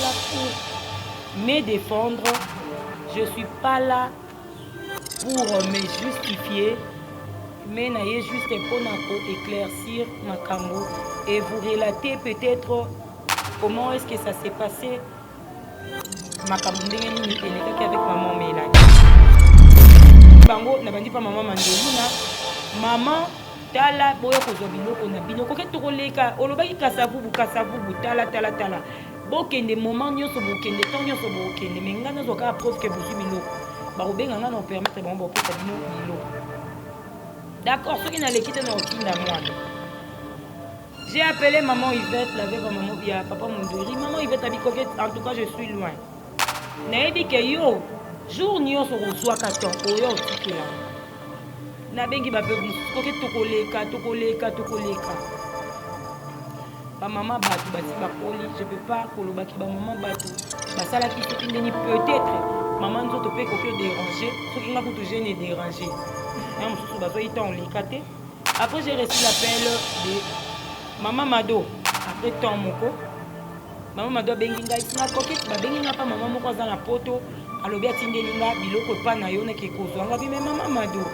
là pour me défendre, je suis pas là pour me justifier, mais naye juste mpona ko éclaircir makambo et vous relater peut-être comment est-ce que ça s'est passé, makambo ndenge nini elekaki avec maman Mélanie. Bango nabandi pa mama Mandelina. Mama, tala, boya kozwa biloko na bino. Koke tokoleka, olobaki Kasavubu, Kasavubu. Tala, tala, tala, bokende moment nyonso, bokende temps nyonso, bokende, mais ngai nazwa kaka preuve ke bozwi biloko. Bakobenga ngai na opermettre bango bakopesa bino biloko. D'accord, soki naleki te, na otinda mwana. J'ai appelé maman Yvette, la veuve maman ya papa Munduri. Maman Yvette abi: "Coquette, en tout cas je suis loin. Nayebi ke yo jour nyonso kozwaka temps oyo otikela." Nabengi baveuve mosusu: "Koke tokoleka, tokoleka, tokoleka." Bamama bato basi bakoli, je peux pas kolobaki bamama bato basalaki soki ndeni. Peut-être mama nzoto mpe ekoki odéranger, soki nga kutu gene edéranger na mosusu, bazwaki temps oleka te. Après, j'ai reçu l'appel de mama Mado. Après temps moko, mama Mado abengi ngai singa: "Coquette, babengi nga mpa mama moko aza na Poto, alobi atindeli nga biloko epa na yo, nake kozwa." Nga bi: "Mais mama Mado,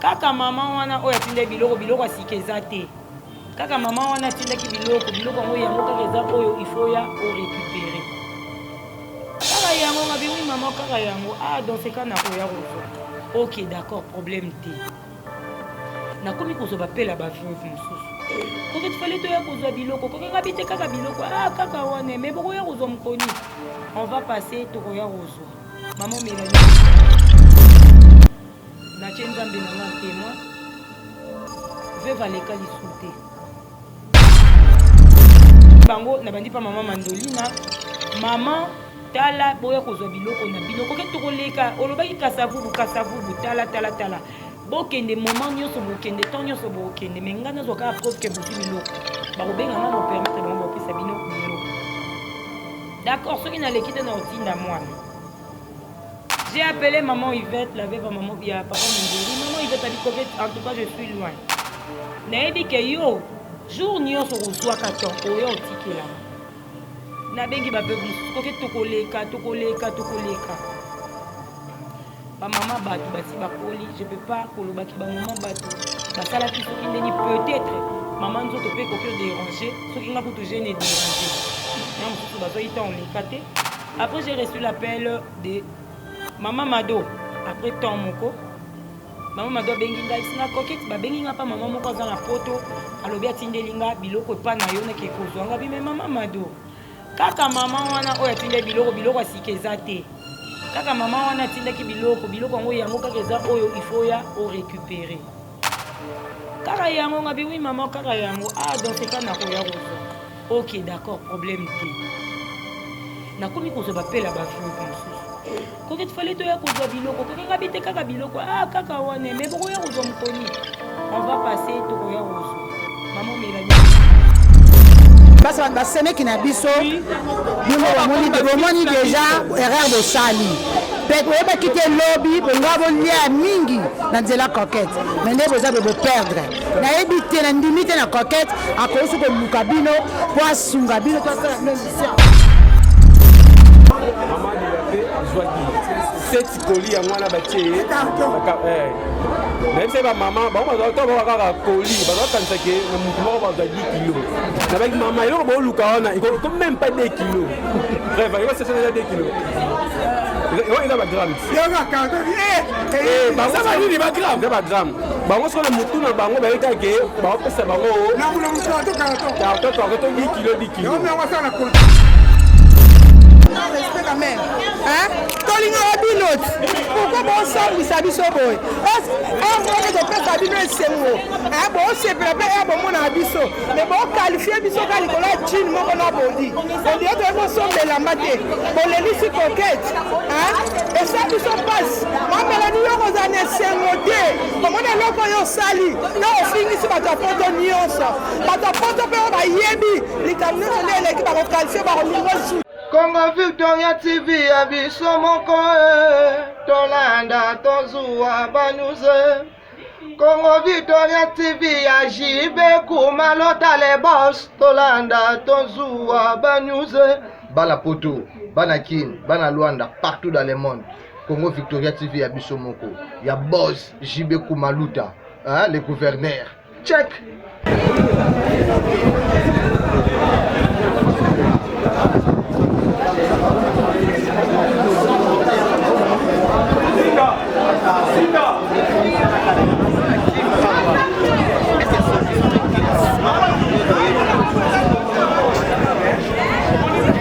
kaka mama wana oyo atindeli biloko, biloko ya sika eza te. Kaka mama wana atindaki biloko, biloko yango, yango kaka eza oyo il faut ya orécupérer. Kaka yango." Nga bi: "Oui mama, kaka yango." "Ah, dans ce cas nakoya kozwa." "Ok, d'accord, problème te." Nakomi kozwa bapela baveuve mosusu: "Koke fallait toya kozwa biloko." "Koke nga bi te, kaka biloko, ah, kaka wana, mais bokoya kozwa mokoni, on va passer, tokoya kozwa." Mama Mélanie, natie Nzambe na nga témoin, veuve aleka lisu te. Bango nabandi mpa mama Mandolina. Mama, tala, boya kozwa biloko na bino. Koke tokoleka, olobaki Kasavubu, Kasavubu. Tala, tala, tala, bokende moment nyonso, bokende temps nyonso, bokende, mais ngai nazwa kaka preuve ke bozwi biloko. Bakobenga ngai na opermettre bango bakopesa bino biloko. D'accord, soki naleki te, na otinda mwana. J'ai appelé maman Yvette, la veuve maman ya papa Munduri. Maman Yvette abi: "Coquette, en tout cas je suis loin. Nayebi ke yo jour nyonso kozwaka temps oyo otikelanga." Nabengi baveuve mosusu: "Koke tokoleka, tokoleka, tokoleka." Bamama bato basi bakoli, je peux pas kolobaki bamama bato basalaki soki ndeni. Peut-être mama nzoto mpe ekoki odéranger, soki nga kutu gene edéranger na mosusu, bazwaki temps oleka te. Après, j'ai reçu l'appel de mama Mado. Après temps moko, mama Mado abengi ngai singa: "Coquette, babengi nga mpa mama moko aza na Poto, alobi atindeli nga biloko epa na yo, nake kozwa." Nga bi: "Mais mama Mado, kaka mama wana oyo atindeli biloko, biloko ya sika eza te. Kaka mama wana atindaki biloko, biloko yango, yango kaka eza oyo il faut ya orécupérer. Kaka yango." Nga bi: "Oui mama, kaka yango. Ah, dans ce cas nakoya kozwa." "Ok, d'accord, problème te." Nakomi kozwa bapela baveuve mosusu: "Coquette, fallait toya kozwa biloko." "Koke nga bi te, kaka biloko, ah, kaka wana, mais bokoya kozwa mokoni, on va passer, tokoya kozwa." Mama Mélanie. Basi basemeki na biso, bino bomoni déjà erreur bosali. Mpe oyebaki te lobi bonga bolia mingi na nzela Coquette, mais nde boza boye boperdre. Nayebi te, na ndimi te na Coquette akoki soki koluka bino mpo asunga bino to asala bino mission. Mama Lela mpe azwaki sept colis, yango wana batie ye. Nayebisa ye bamama bango bazwa to kaka colis, bazokanisa ke na motu moko bazwa 10 kilo. Nabaki: "Mama, eloko booluka wana eko même pas 2 kilo." Bref, eko sese eza 2 kilo, eza bagramme. Nini, bagramme? Eza bagramme. Bango soko na motu na bango bayebi kaka ke baopesa bango carton, carton 10 kilo, 10 kilo. Respect quand même, hein? Tolingaka bino ti pourquoi bosambwisa biso boye? Oke topesa bino esengo, bosepela mpe ya bomonaka biso, mais boqualifier biso ka likolo ya jean moko na bodi ondire toye kosomba elamba te. Bolelisi Coquette, esa biso mpasi. Mamelani, yo kozala na esengo te. Omoni eloko oyo osali na ofingisi bato ya Poto nyonso. Bato ya Poto mpe oyo bayebi likambo nyonso nde eleki, bakoqualifier, bakolingo lisusu. Congo Victoria TV ya biso moko, tolanda, tozuwa banews. Congo Victoria TV ya JB Kumalota le boss, tolanda, tozuwa banews. Bana poto, bana Kin, bana Luanda, partout dans le monde. Congo Victoria TV ya biso moko. Ya boss JB Kumaluta, hein, le gouverneur. Check.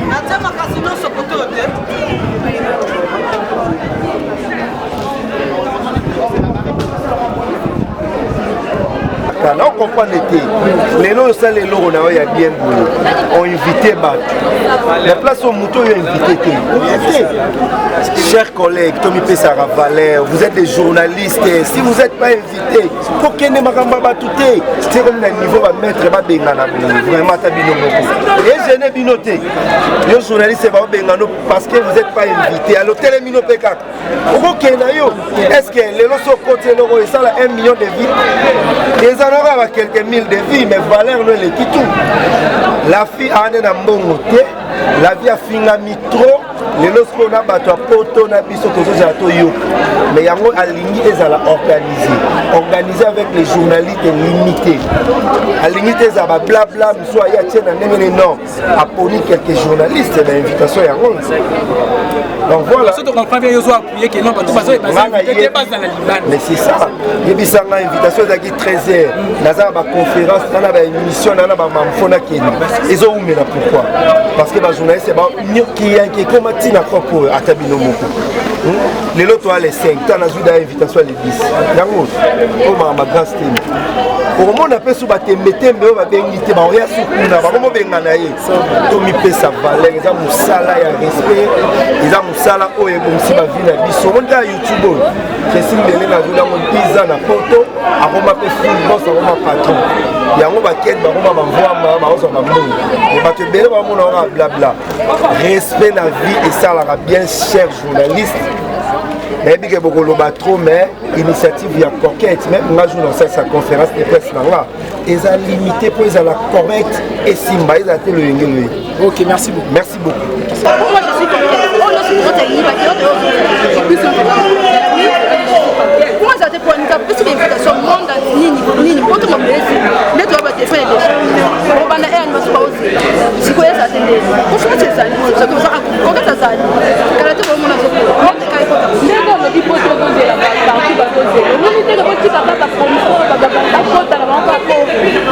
Natia makasi nyonso kote oyo te. Na comprendre te lelo osala eloko na yo ya bien boye oinvite bato na place oyo moto oyo invite te te. Chers collègues, tomipesaka valeur. Vous êtes des journalistes, si vous êtes pas invité, kokende makambo ya bato te. Tikomi na niveau bamaître babengana boye, vraiment ata bino moko egene bino te. Yo journaliste, baobengano parce que vous êtes pas invité. Alo telemi no mpe kaka okokende na yo. Est ce que lelo so okoti eloko esala 1 million de vie, eza na kaka quelques mille de vie, mais valeur no eleki tout. La fille aande na mbongo te, la vie afingami trop. Lelo sikoyo na bato ya poto na biso tozozala toyoka, mais yango alingi ezala organisé, organisé avec les journalistes limité. Alingi te ezala bablabla mosusu aye atie na ndenge ne. Non, aponi quelques journalistes na invitation yango. Donc voilà. Soki comprend bien, yo appuyer que non, bato bazo te bazala libanda. Mais c'est ça, yebisa nga, invitation ezalaki 13 heures, naza na baconférence, na na baémission, na na bamamfo, nakende ezowumela. Pourquoi? Parce que bajournaliste kiyanki ekoma ntina propre oyo ata bino moko. Lelo toa le 5, ta nazwi da invitation ya le 10. Yango oyo makambo grâce te. Okomona mpe so batembetembe oyo babengi te, baoya su kuna, bakomobenga na ye. Tomipesa valeur, eza mosala ya respect, eza mosala oyo ebongisi bavi na biso. Omoni kaka YouTube oyo, Christine Bele, nazoli yango 10 ans na poto, akoma mpe full boss, akoma patron. Yango bakete bakoma bamvwama, baozwa bambongo, me bato ebele bamona kaka blabla. Respect na vie esalaka bien. Cher journaliste, nayebi ke bokoloba trop, mais initiative ya Coquette, même nga jour nasalisa conférence de presse na nga eza limité mpo ezala correct, esimba, ezala te loyenge loyenge. Ok, merci beaucoup. Merci beaucoup. Moi, je suis coquette. Oh, non, c'est pour moi, ça te pour nous apesi bainvitation monde nini nini po to mabelesi nde toya batelefone deja obanda e animation baozela sikoyo eza te ndeni confiance ezali soki ozaka coquette azali kala te bomona ndenge olobi po tozozela parti bazozela omoni teke botika kaka promotion bakota na bango kaka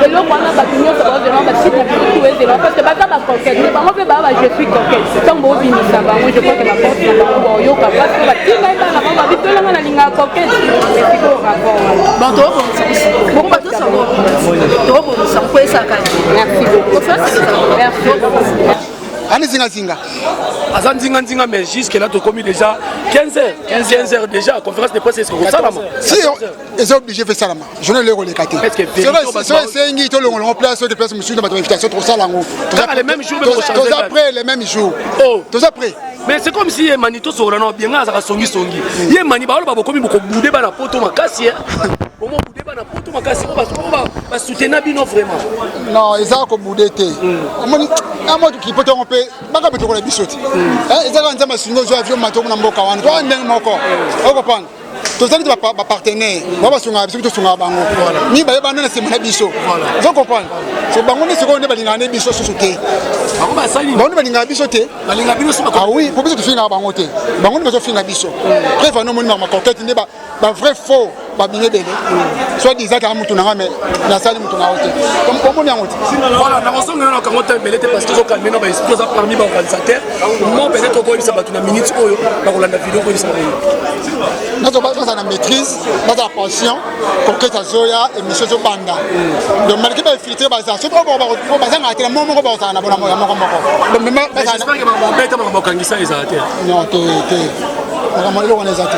eloko wana. Bato nyonso bazozela basite na biso tu ezela parce que baza bacoquette te, bango mpe baa ba je suis coquette. Ntango bobimisa bango, je crois que baporte na bango baoyoka parce que batingai bana bango babitolanga nalingaka coquette, mais sikoyo rapport wana. Bon, tobongisa bongo bato nyonso, tobongisa mpo esaka. Merci beaucoup. Confiance. Merci. Ani zingazinga. Aza nzinganzinga, mais jusque là tokomi déjà 15 heures, 15 heures déjà. Conférence de presse ekosalama? Si, eza obligé fe salama. Journée lelo ekoleka te. So esengi tolongolongo place oyo, place mosusu na bato bainvitation, tokosala yango. Kaka le même jour? Toza prêt, le même jour toza prêt. Mais c'est comme si ye mani tosokola na obienga azalaka songisongi. Ye mani baoloba bokomi bokobude bana poto makasi, bomobude bana poto makasi oyo basoutenir bino vraiment. Non, eza kobude te. Omoni amo kipoto yango mpe baka betokola biso te. Eza kaka Nzambe asungi, ozwa avion mato na mboka wana, toa ndenge moko okopanda. Tozali te bapartenaire ba basungaka biso, tosungaka bango mi bayeba nde na nsima na biso. Ozo comprendre? So bango nde sikoyo nde balingaka nde biso susu te, bango nde balingaka biso te. Ah oui, po biso tofingaka bango te, bango nde bazofinga biso. Preuve ano, omoni macoquette nde bavrai faux babimi ebele, soit disant kaka mutu nanga, mais nasali mutu na yo te, omoni yango te. Voilà, nakosongela na kango te ebele te parce que ozokalme na baesprit, oza parmi baorganisateur. Mo peut-être okoyebisa bato na minute oyo bakolanda video, okoyebisa bango. Nazo bazala na maîtrise, bazala pension. Coquette azoya, émission ezobanda. Donc malgré bainfiltré baza, soki oyo bazangaka te na moko moko, bazala na bona ya moko moko. J'espère que babeta makambo okangisa ezala te. Non, te te, makambo eloko wana eza te.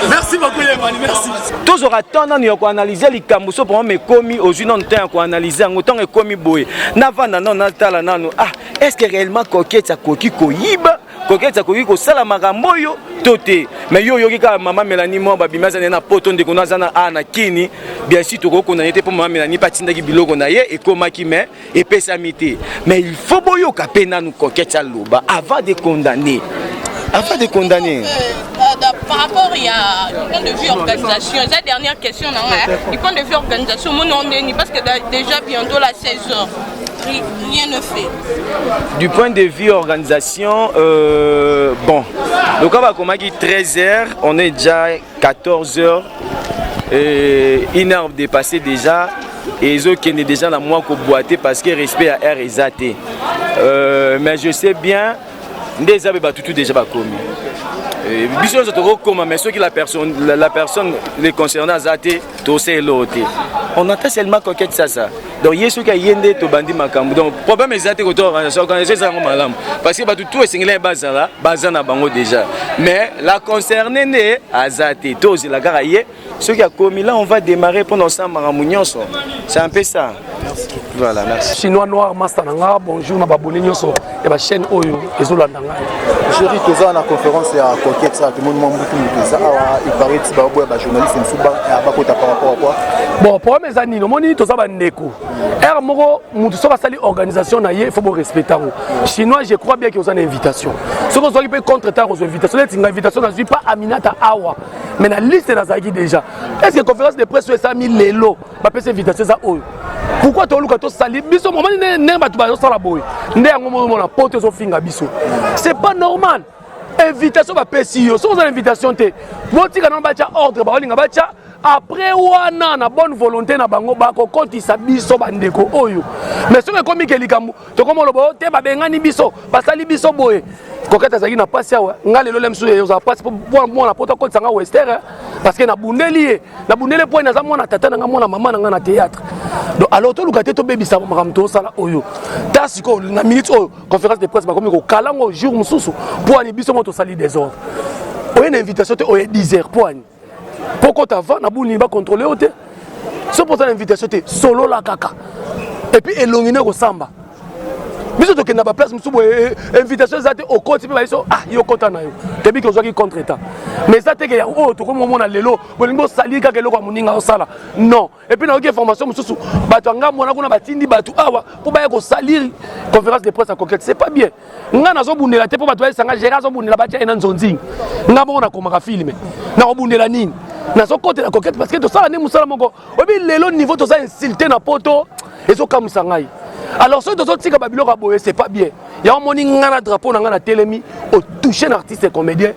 Merci beaucoup Yemani, merci. Tozwaka temps nanu ya koanalyse likambo. So problème ekomi, ozwi nanu temps ya koanalyse yango. Ntango ekomi boye, navanda nanu, natala nanu: ah, est ce que réellement Coquette akoki koyiba? Coquette akoki kosala makambo oyo to te. Mais yo oyoki kaka mama Melanie mwa babimi aza na poto, ndeko na aza na a na kini, bien sûr tokoki kondane te mpo mama Melanie mpe atindaki biloko na ye ekomaki mais epesami te. Mais il faut boyoka mpe nanu Coquette aloba avant de condamner. Avant de condamner. Par rapport ya du point de vue organisation, eza dernière question na ngai, du point de vue organisation omoni yango ndeni parce que déjà bientôt la 16 heures, rien ne fait. Du point de vue organisation, bon, donc on va 13 heures, on est déjà 14 heures, et une heure dépassée déjà, et ezokende déjà na mwa koboite parce que respect ya heure eza te. Mais je sais bien nde eza be batutu déjà bakomi. Biso nyonso tokokoma, mais soki la personne, la personne le concerné aza te, tosala eloko te. On attend seulement Coquette Sasa. Donc ye soki aye nde tobandi makambo. Donc problème eza te koto organisation, organisation eza yango malamu parce que bato tout esengeli bazala baza na bango déjà, mais la concernée nde aza te, tozela kaka ye. Soki akomi là, on va démarrer mpona osala makambo nyonso. C'est un peu ça. Voilà, merci. Chinois Noir Master na nga, bonjour na babone nyonso ya bachaîne oyo ezolanda ngai. Géri, toza na conférence ya Coquette Sasa, tomoni mwa mbutu moto eza awa, il paraît ti baboya bajournaliste mosusu bakota par rapport à quoi? Bon, problème eza nini? Omoni, toza bandeko ere moko, motu soki asali organisation na ye, il faut borespecte yango. Chinois, je crois bien ke oza na invitation. Soki ozwaki mpe contre temps, kozwa invitation neti nga, invitation nazwi pa Aminata awa, mais na liste nazalaki déjà. Est ce que conférence de presse oyo esalami lelo, bapesi invitation eza oyo? Pourquoi toluka tosali biso? Omoni ndenge bato bazosala boye, nde yango mona poto ezofinga biso. C'est pas normal. Invitation bapesi yo, soki oza na invitation te, botika nano batya ordre. Baolinga batya après wana na bonne volonté na bango, bakokotisa biso bandeko oyo. Mais soki ekomi ke likambo tokoma oloba te, babengani biso, basali biso boye. Coquette azalaki na mpasi awa. Nga lelo le mosusu ezala mpasi mpo mwana poto akotisa nga wester, parce que nabundeli ye, nabundeli po naza mwana tata na nga, mwana mama na nga na théâtre. Donc alors toluka te tobebisa makambo tozosala oyo. Ta sikoyo na minute oyo, conférence de presse bakomi kokala ngo jour mosusu mpo ani biso mo tosali désordre. Oye na invitation te, oye 10 heures mpo ani mpo kota avant na buni bacontrôle yo te. So mpo oza na invitation te, solola kaka et puis elongi nde kosamba. Biso tokende na baplace mosusu boye, invitation eza te, okoti mpe bayeso, ah, yo kota na yo, toyebi ke ozwaki contre temps. Mais eza teke ya oyo tokomi komona lelo, bolingi bosali kaka eloko ya moninga osala. Non. Et puis nayoki information mosusu, bato ya ngambo wana kuna batindi bato awa mpo baya kosalir conférence de presse ya Coquette. C'est pas bien. Nga nazobundela te mpo bato bayesanga Gérard azobundela batya ye na nzonzingi. Nga moko nakomaka filme, nakobundela nini? Nazokotela Coquette parce que tosala nde mosala moko. Oyebi lelo niveau toza insulte na poto, ezokamwisa ngai. Alors soki tozotika babiloko ya boye, c'est pas bien. Yango moni nga na drapeau na nga na telemi, otouche na artiste comédien,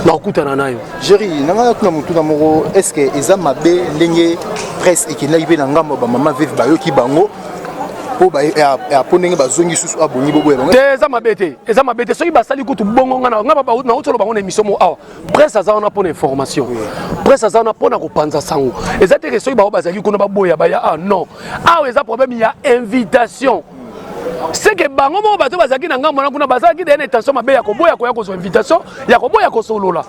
nakokutana na yo. Géri na ngai, natuna motuna moko: est ce que eza mabe ndenge presse ekendaki mpe na ngambo ya bamama veve, bayoki bango mpo ndenge bazongi susu abongi boboya bango? Te, eza mabe te, eza mabe te. Soki basali kutu bongo, nga nauti oloba bango na émission mo awa, presse aza wana mpona information, presse aza wana mpona kopanza sango. Eza te ke soki bango bazalaki kuna baboya baya. Ah non, awa eza problème ya invitation. C'est que bango moko bato bazalaki na ngambo wana kuna bazalaki deya na intention mabe ya koboya koya kozwa invitation, ya koboya kosolola.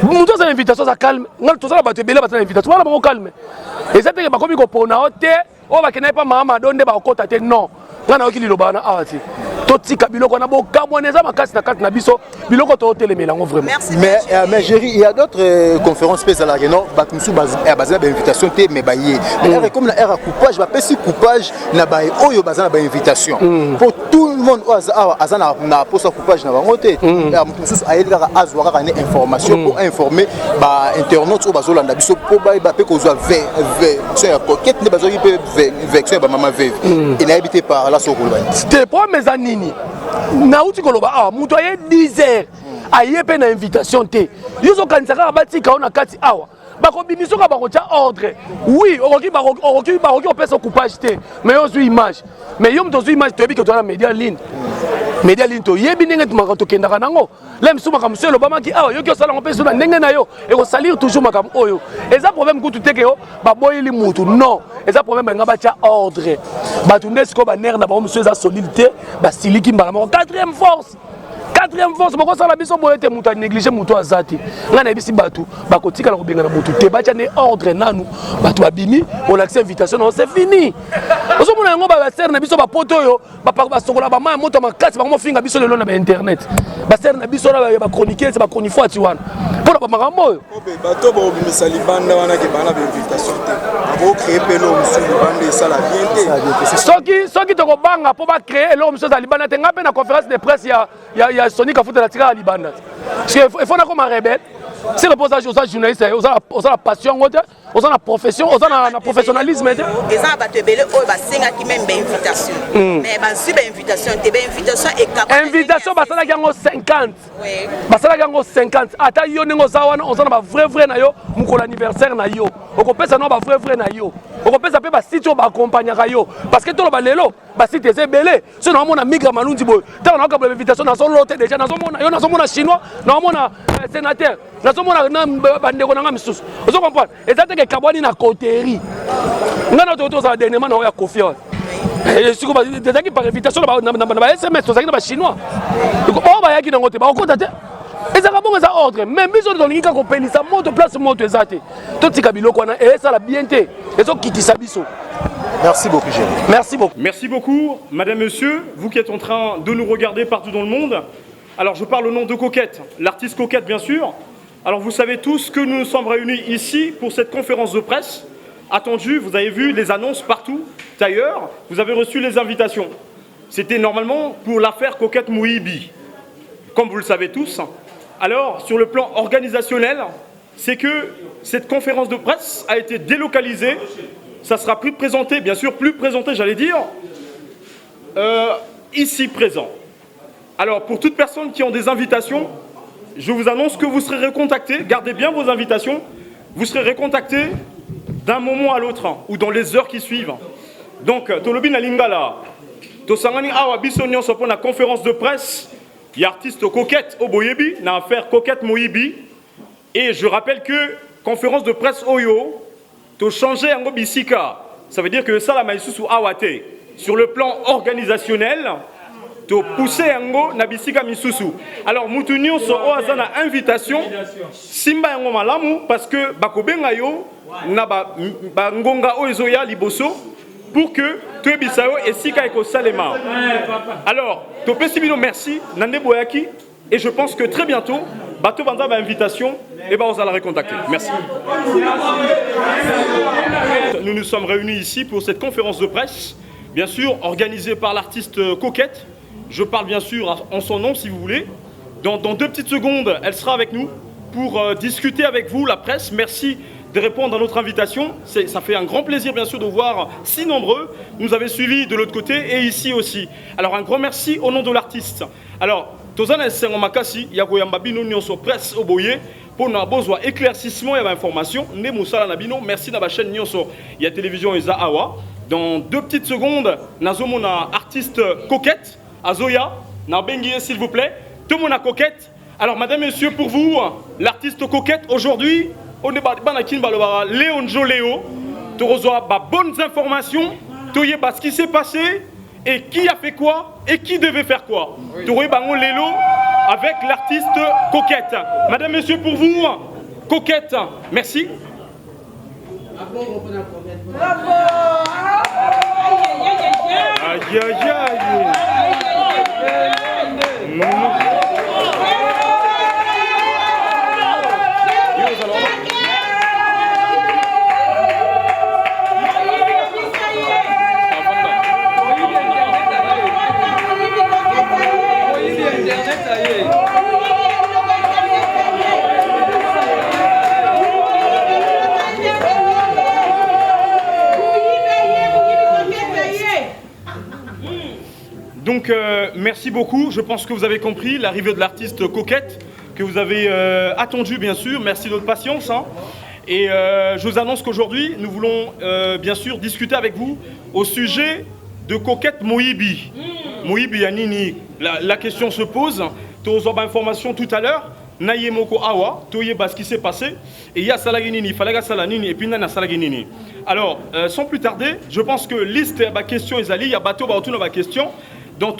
Moto aza na invitation aza calme. Nga toza na bato ebele baza na invitation wana, bango calme. Eza teke bakomi kopona o te oyo bakendaki mpa mama Mado nde bakokɔta te. Non, ngai nayoki liloba wana awa te. Totika biloko wana, bokamwana eza makasi na kati na biso, biloko totelemela yango vraiment. Mais Géri, il y a d'autres conférences mpe ezalaka non, bato mosusu baza na bainvitation te, mais baye. Mais ere comme na ere ya coupage, bapesi coupage na baye oyo baza na bainvitation, po tout le monde oyo aza awa aza na posa coupage na bango te. Moto mosusu ayeli kaka azwa kaka ne information po informer bainternaute oyo bazolanda biso, mpo bayeba mpe kozwa version ya Coquette nde bazwaki mpe version ya bamama veve. Enayebi te par là soki koloba. Te, problème eza nini? Nauti koloba awa, moto aye 10 heures, aye mpe na invitation te. Yo ozokanisa kaka batika yo na kati awa, bakobimisa kaka, bakotya ordre. Oui, okoki bakoki kopesa coupage te, mais yo ozwi image. Mais yo moto ozwi image, toyebi ke toza na média ligne, média ligne toyebi ndenge makambo tokendaka nango. Le mosusu makambo mosusu elobamaki awa, yoki osala yango mpe so na ndenge na yo, ekosalir toujours makambo oyo. Eza problème kutu te ke yo baboyeli mutu, non. Eza problème balinga batya ordre. Bato nde sikoyo banerfs na bango mosusu eza solide te, basiliki mbala moko. Quatrième force, quatrième force, bokosala biso boye te. Moto anéglige moto aza te. Ngai nayebisi bato, bakotikala kobengana motu te. Batya nde ordre nanu, bato babimi, olakisa invitation nango, c'est fini. Ozomona yango ba sœur na biso ba poto oyo basokola ba mai ya moto makasi bango mofinga biso lelo na ba internet. Ba sœur na biso na ba chroniqueuse ba chronifuati wana. Pona ba makambo oyo. Bato bakobimisa libanda wana ke bana ba invitation te. Bako créer pe eloko mosusu libanda esala bien te. Soki soki tokobanga po ba créer eloko mosusu ezala libanda te nga pe na conférence de presse ya ya ya Sony Kafuta na tikala libanda. Parce que il faut nakoma rebelle. C'est le posa oza journaliste oza oza la passion ngo te. oza na profession oza na, na professionnalisme te eza na bato ebele oyo basengaki meme bainvitation mm. mais bazwi bainvitation te bainvitation ekaba invitation basalaki yango 50 basalaki yango 50 ata yo ndenge oza wana oza na bavrai vrai na yo mokolo anniversaire na yo okopesa no bavrai vrai na yo okopesa mpe basite oyo baakompagnaka yo parce que toloba lelo basite eza ebele soki naomona migra malunzi boye ntango naokabola invitation nazolote deja nazomona yo nazomona chinois naomona euh, sénateur nazomona bandeko na ngai misusu ozo comprendre eza teke ekabwani na coterie ngai na tokoki tozala dernièrement na oyo ya kofi wana eh, siko ezalaki par invitation na ba sms tozalaki na bachinois oyo bayaki nango te bakokota te ezalaka bongo eza ordre mais biso tolingi kaka kopelisa moto place moto eza te totika biloko wana esala bien te ezokitisa biso Merci beaucoup, Jérémy. Merci beaucoup. Merci beaucoup, madame, monsieur, vous qui êtes en train de nous regarder partout dans le monde. Alors, je parle au nom de Coquette, l'artiste Coquette, bien sûr. Alors, vous savez tous que nous nous sommes réunis ici pour cette conférence de presse. Attendue, vous avez vu les annonces partout. D'ailleurs, vous avez reçu les invitations. C'était normalement pour l'affaire Coquette Mouibi, comme vous le savez tous. Alors, sur le plan organisationnel, c'est que cette conférence de presse a été délocalisée. Ça sera plus présenté, bien sûr, plus présenté, j'allais dire, euh, ici présent. Alors, pour toute personne qui ont des invitations, je vous annonce que vous serez recontacté. Gardez bien vos invitations. Vous serez recontacté d'un moment à l'autre ou dans les heures qui suivent. Donc, Tolobi na Lingala, Tosangani awa biso nyonso pour la conférence de presse, il y a artiste Coquette Oboyebi, na affaire Coquette Moyibi. Et je rappelle que conférence de presse Oyo, to changer yango bisika. Ça veut dire que ça la lisusu awa te. Sur le plan organisationnel, to pousser yango na bisika misusu. Alors mutu nyonso oyo aza na invitation, simba yango malamu parce que bakobenga yo na ba, ba ngonga oyo ezoya liboso pour que toyebisa yo esika ekosalema. Alors, topesi bino merci na nde boyaki. Et je pense que très bientôt, bato banza ba invitation et ba ozala recontacter. Merci. Nous nous sommes réunis ici pour cette conférence de presse, bien sûr organisée par l'artiste Coquette. Je parle bien sûr en son nom si vous voulez. Dans, dans deux petites secondes, elle sera avec nous pour euh, discuter avec vous, la presse. Merci de répondre à notre invitation. Ça fait un grand plaisir, bien sûr, de voir si nombreux. Nous avez suivis de l'autre côté et ici aussi. Alors, un grand merci au nom de l'artiste. Alors, toza na esengo makasi ya koyamba bino nyonso presse oboye pona bozwa éclaircissement ya ba information nde mosala na bino. Merci na ba chaîne nyonso ya télévision eza awa. Dans deux petites secondes, nazomona artiste Coquette azoya na bengi ye s'il vous plaît. Tomona Coquette. Alors madame messieurs, pour vous, l'artiste Coquette aujourd'hui, on est bana kin balobaka Léon Léo, tokozwa ba bonnes informations, toyeba ce qui s'est passé et qui a fait quoi et qui devait faire quoi. Oui. Bango Lelo avec l'artiste Coquette. Madame, Monsieur, pour vous, Coquette, merci. Bravo. Aïe, aïe, aïe. Donc euh, merci beaucoup, je pense que vous avez compris l'arrivée de l'artiste Coquette que vous avez euh, attendu bien sûr, merci de votre patience. Hein. Et euh, je vous annonce qu'aujourd'hui, nous voulons euh, bien sûr discuter avec vous au sujet de Coquette Moyibi. Mm. Moyibi ya nini la, la question se pose. Tozwa ba information tout à l'heure. Na ye moko awa, toyeba ce qui s'est passé. Et ya asalaki nini, il fallait asala nini, et puis nani asalaki nini. Alors, euh, sans plus tarder, je pense que liste ya ba question ezali, ya bato baotuna ba question. Donc,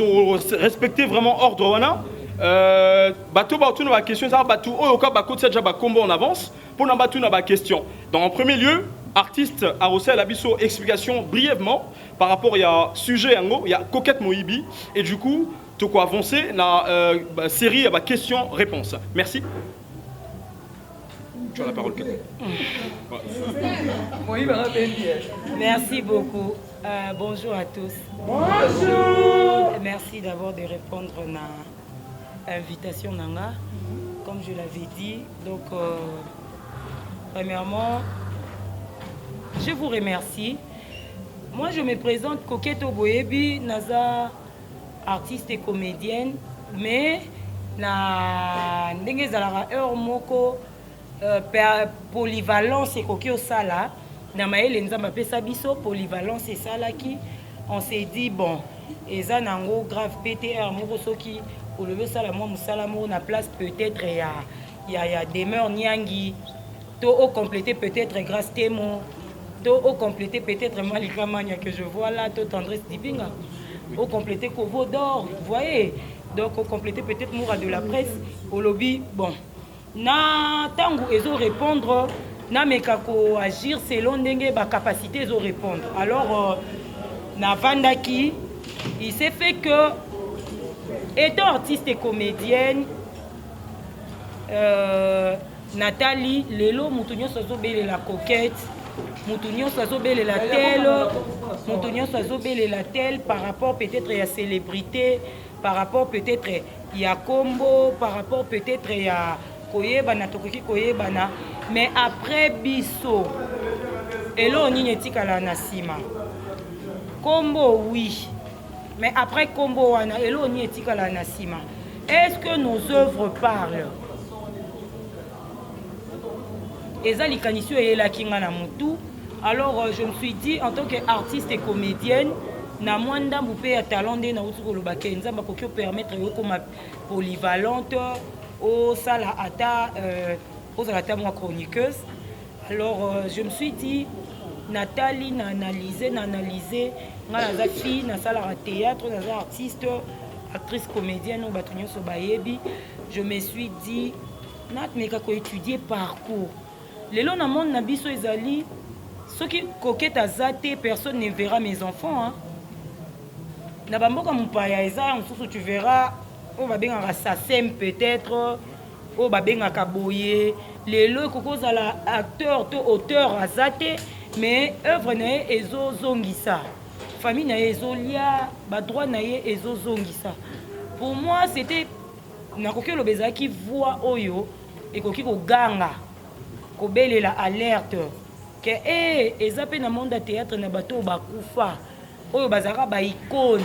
respecter vraiment ordre wana. Euh, bato baotuna ba question, eza bato oyo ka bakotisa déjà ba kombo en avance pour na batuna ba question. Donc, en premier lieu, Artiste akosalela biso explication brièvement par rapport ya sujet yango ya Coquette Moyibi et du coup toko avancer na euh, série ya ba questions réponses. Merci. Tu as la parole. Merci beaucoup. Euh, bonjour à tous. Bonjour. Merci d'abord de répondre à l'invitation nanga. Comme je l'avais dit, donc euh, premièrement, je vous remercie. Moi, je me présente Coquette Oboyebi, Naza, artiste et comédienne, mais na ndenge ezalaka heure moko euh, polyvalence ekoki osala na mayele nzambe apesa biso polyvalence esalaki on s'est dit bon eza nango grave pe te heure moko soki olobi osala mwa mosala moko na place peut-être ya, ya, ya demeure niangi to ocompléter peut-être grâce temo to ocompléter peut-être malika mania que je vois là to tendresse dibinga ocompléter kovo d'or vous voyez donc ocompléter peut-être moura de la presse olobi bon na ntango ezo répondre nameka koagir selon ndenge bacapacité ezo répondre. Alors euh, navandaki, il s'est fait que étant artiste et comédienne euh, natali lelo moto nyonso azobelela coquette, moto nyonso azobelela tel, moto nyonso azobelela tel par rapport peut-être ya célébrité, par rapport peut-être ya kombo, par rapport peut-être ya koyebana, tokoki koyebana, mais après biso eloko nini etikala na nsima? Kombo oui, mais après kombo wana eloko nini etikala na nsima? Est-ce que nos œuvres parlent? Eza likanisi oyo eyelaki nga na mutu. Alors euh, je me suis dit en tant que artiste et comédienne, na mwa ndambu mpe ya talent nde nauti koloba ke nzambe akoki opermettre yo okoma polyvalente, osala ata euh, ozala ata mwa chroniqueuse. Alors euh, je me suis dit natali na analyse na analyse nga naza fille, nasalaka théâtre, naza artiste, actrice comédienne oyo bato nyonso bayebi. Je me suis dit nameka koétudier parcours lelo na monde na biso ezali soki coquette aza te, personne ne verra mes enfants, hein. Na bamboka mopaya eza mosusu, tu verras oyo babengaka sasem peut-être, oyo babengaka boye. Lelo ekoki kozala acteur to auteur aza te, mais œuvre na ye ezozongisa famille na ye, ezolia badroit na ye, ezozongisa. Pour moi c'était, nakoki oloba, ezalaki voix oyo ekoki koganga, kobelela alerte ke e eza mpe na monde ya théâtre na bato oyo bakufa, oyo bazalaka baicône,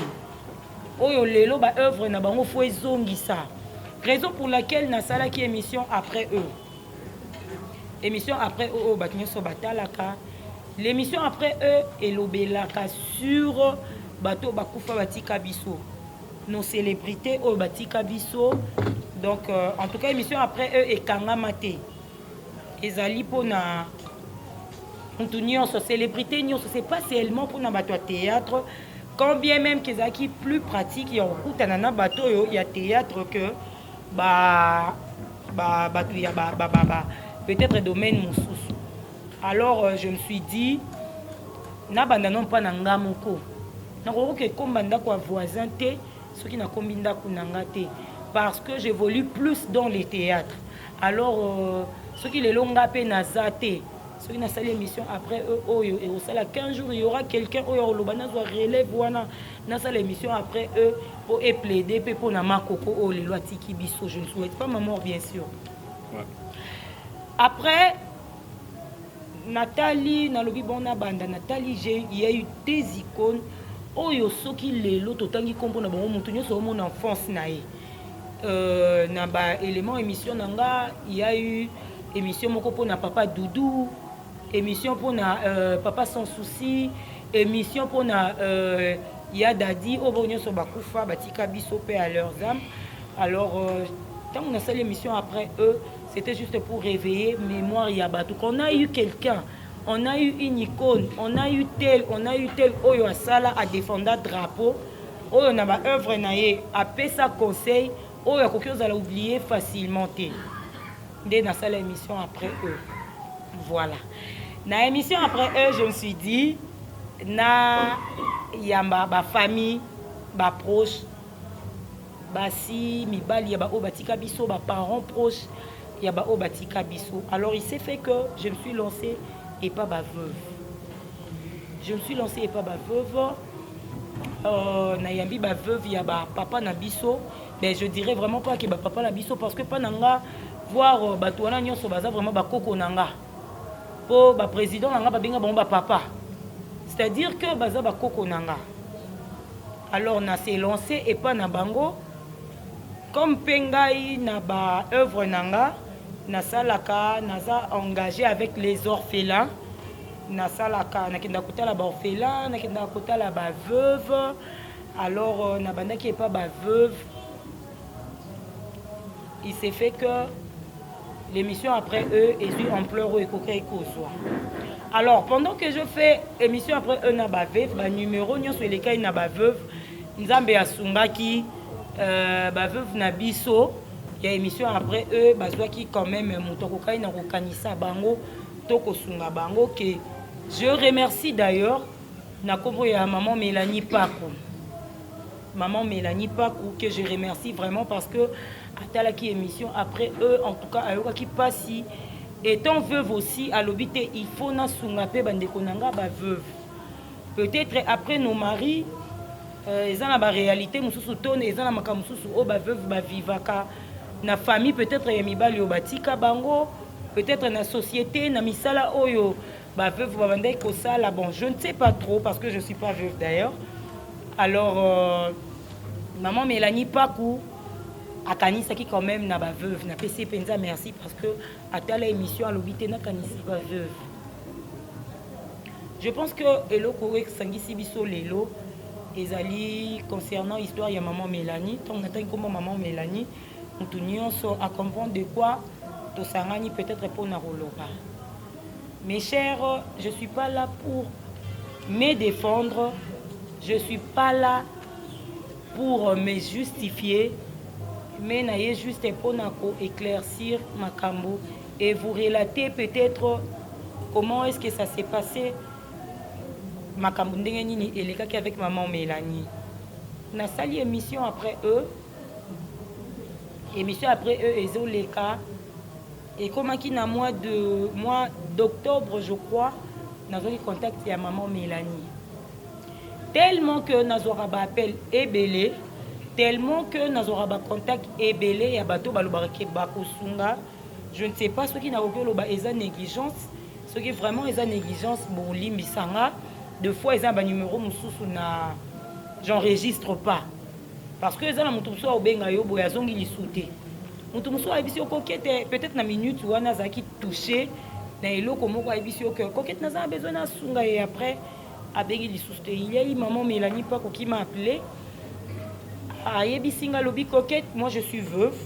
oyo lelo baœuvre na bango fo ezongisa. Raison pour laquelle nasalaki émission après eux. Émission après eux oyo bato nyonso batalaka, l'émission après eux elobelaka sur bato oyo bakufa batika biso, nos célébrités oyo batika biso. Donc euh, en tout cas émission après eux ekangama te, ezali mpona mutu nyonso, célébrité nyonso. C'est pas seulement mpona bato ya théâtre, quand bien même qu'ezalaki plus pratique ya kokutana na bato oyo ya théâtre que ba ba bato ya ba, ba, ba, ba peut-être domaine mosusu. Alors euh, je me suis dit nabanda no mpa na nga moko, nakokoka ekomba ndako ya voisin te soki nakombi ndako na nga te, parce que j'évolue plus dans les théâtres. Alors euh, soki lelo nga mpe naza te, soki nasali émission après eux oyo ekosala 15 jours, il y aura quelqu'un oyo akoloba nazwa relève wana, nasala émission après eux po eplaide mpe mpo na makoko oyo lelo atiki biso. Je ne souhaite pas ma mort, bien sûr. Ouais. Après natali, nalobi bon, nabanda natali, il y a eu des icônes oyo soki lelo totangi nkombo na bango, moto nyonso omona enfance na ye euh, na baélément émission na nga. Il y a eu émission moko mpona papa Doudou, émission mpona euh, papa Sans Souci, émission mpona euh, ya Dadi, oyo bango nyonso bakufa batika biso, mpe à leurs âmes. Alors ntango euh, nasali émission après eux, c'était juste pour réveiller mémoire ya bato qu'on a eu quelqu'un, on a eu une icône, on a eu tel, on a eu tel oyo asala adefenda drapeau, oyo na baœuvre na ye apesa conseil oyo akoki ozala oublié facilement te. Nde nasala émission après eux, voilà. Na émission après eux, je me suis dit, na yamba ba famille, ba proche, basi, mibali ya ba oyo batika biso, ba parents proches ya ba oyo batika biso. Alors il s'est fait que je me suis lancé et pas ba veuve. Je me suis lancé et pas ba veuve. Euh, nayambi ba veuve ya ba papa na biso, mais je dirais vraiment pas que ba papa na biso parce que pa na nga voir euh, bato wana nyonso baza vraiment bakoko na nga. Po ba président na nga babenga bango ba papa. C'est-à-dire que baza bakoko na nga. Alors na se lancé epa na bango comme mpe ngai na ba œuvre na nga nasalaka, naza engagé avec les orphelins, nasalaka, nakendaka kotala ba orphelins, nakendaka kotala ba veuves. Alors euh, nabandaki epa ba veuves, il s'est fait que l'émission après eux ezwi ampleur oyo ekokaki kozwa. Alors pendant que je fais émission après eux na ba veuve, ba numéro nyonso elekaki na ba veuve, Nzambe asungaki euh, ba veuve na biso ya émission après eux bazwaki quand même moto akokaki na kokanisa bango to kosunga bango, que je remercie d'ailleurs na kombo ya maman Mélanie Paku. Maman Mélanie Paku que je remercie vraiment parce que atalaki émission après eux, en tout cas ayokaki pasi étant veuve aussi, alobi te il faut nasunga pe bandeko na nga ba veuve. Peut-être après nos maris euh, eza na ba réalité mosusu to eza na makambo mosusu oyo ba veuve bavivaka na famille, peut-être ya mibali oyo batika bango, peut-être na société, na misala oyo ba veuve babandaki kosala. Bon, je ne sais pas trop parce que je suis pas veuve d'ailleurs. Alors euh, maman Mélanie Paku akanisaki quand même na ba veuve. Napesi ye mpenza merci parce que atala émission, alobi te nakanisi ba veuve. Je pense que eloko oyo esangisi biso lelo ezali concernant histoire ya maman Mélanie. Ntango natangi kombo maman Mélanie, motu nyonso acomprendre de quoi tosangani peut-être mpona koloba. Mes chers, je suis pas là pour me défendre, je suis pas là pour me justifier, mais naye juste mpona koéclaircir makambo et vous relater peut-être comment est-ce que ça s'est passé, makambo ndenge nini elekaki avec maman Mélanie. Nasali émission après eux, émission après eux ezoleka, ekomaki na mois d'octobre je crois, nazwaki contact ya maman Mélanie. Tellement que nazwaka baappel ebele, tellement que nazwaka bacontact ebele ya bato balobaka ke bakosunga, je ne sais pas soki nakoki oloba eza négligence. Soki vraiment eza négligence, bolimbisanga. De fois eza na banumero mosusu na j'enregistre pas parce que eza na moto mosusu akobenga yo boye, azongi lisu te. Moto mosusu ayebisi yo Coquette, peut-être na minute wana azalaki touché na eloko moko, ayebisi yo ke Coquette, naza na besoin nasunga ye, après abengi lisusu te. Il y a eu maman Mélanie Pako qui m'a appelé, ayebisi nga, alobi: "Coquette, moi je suis veuve,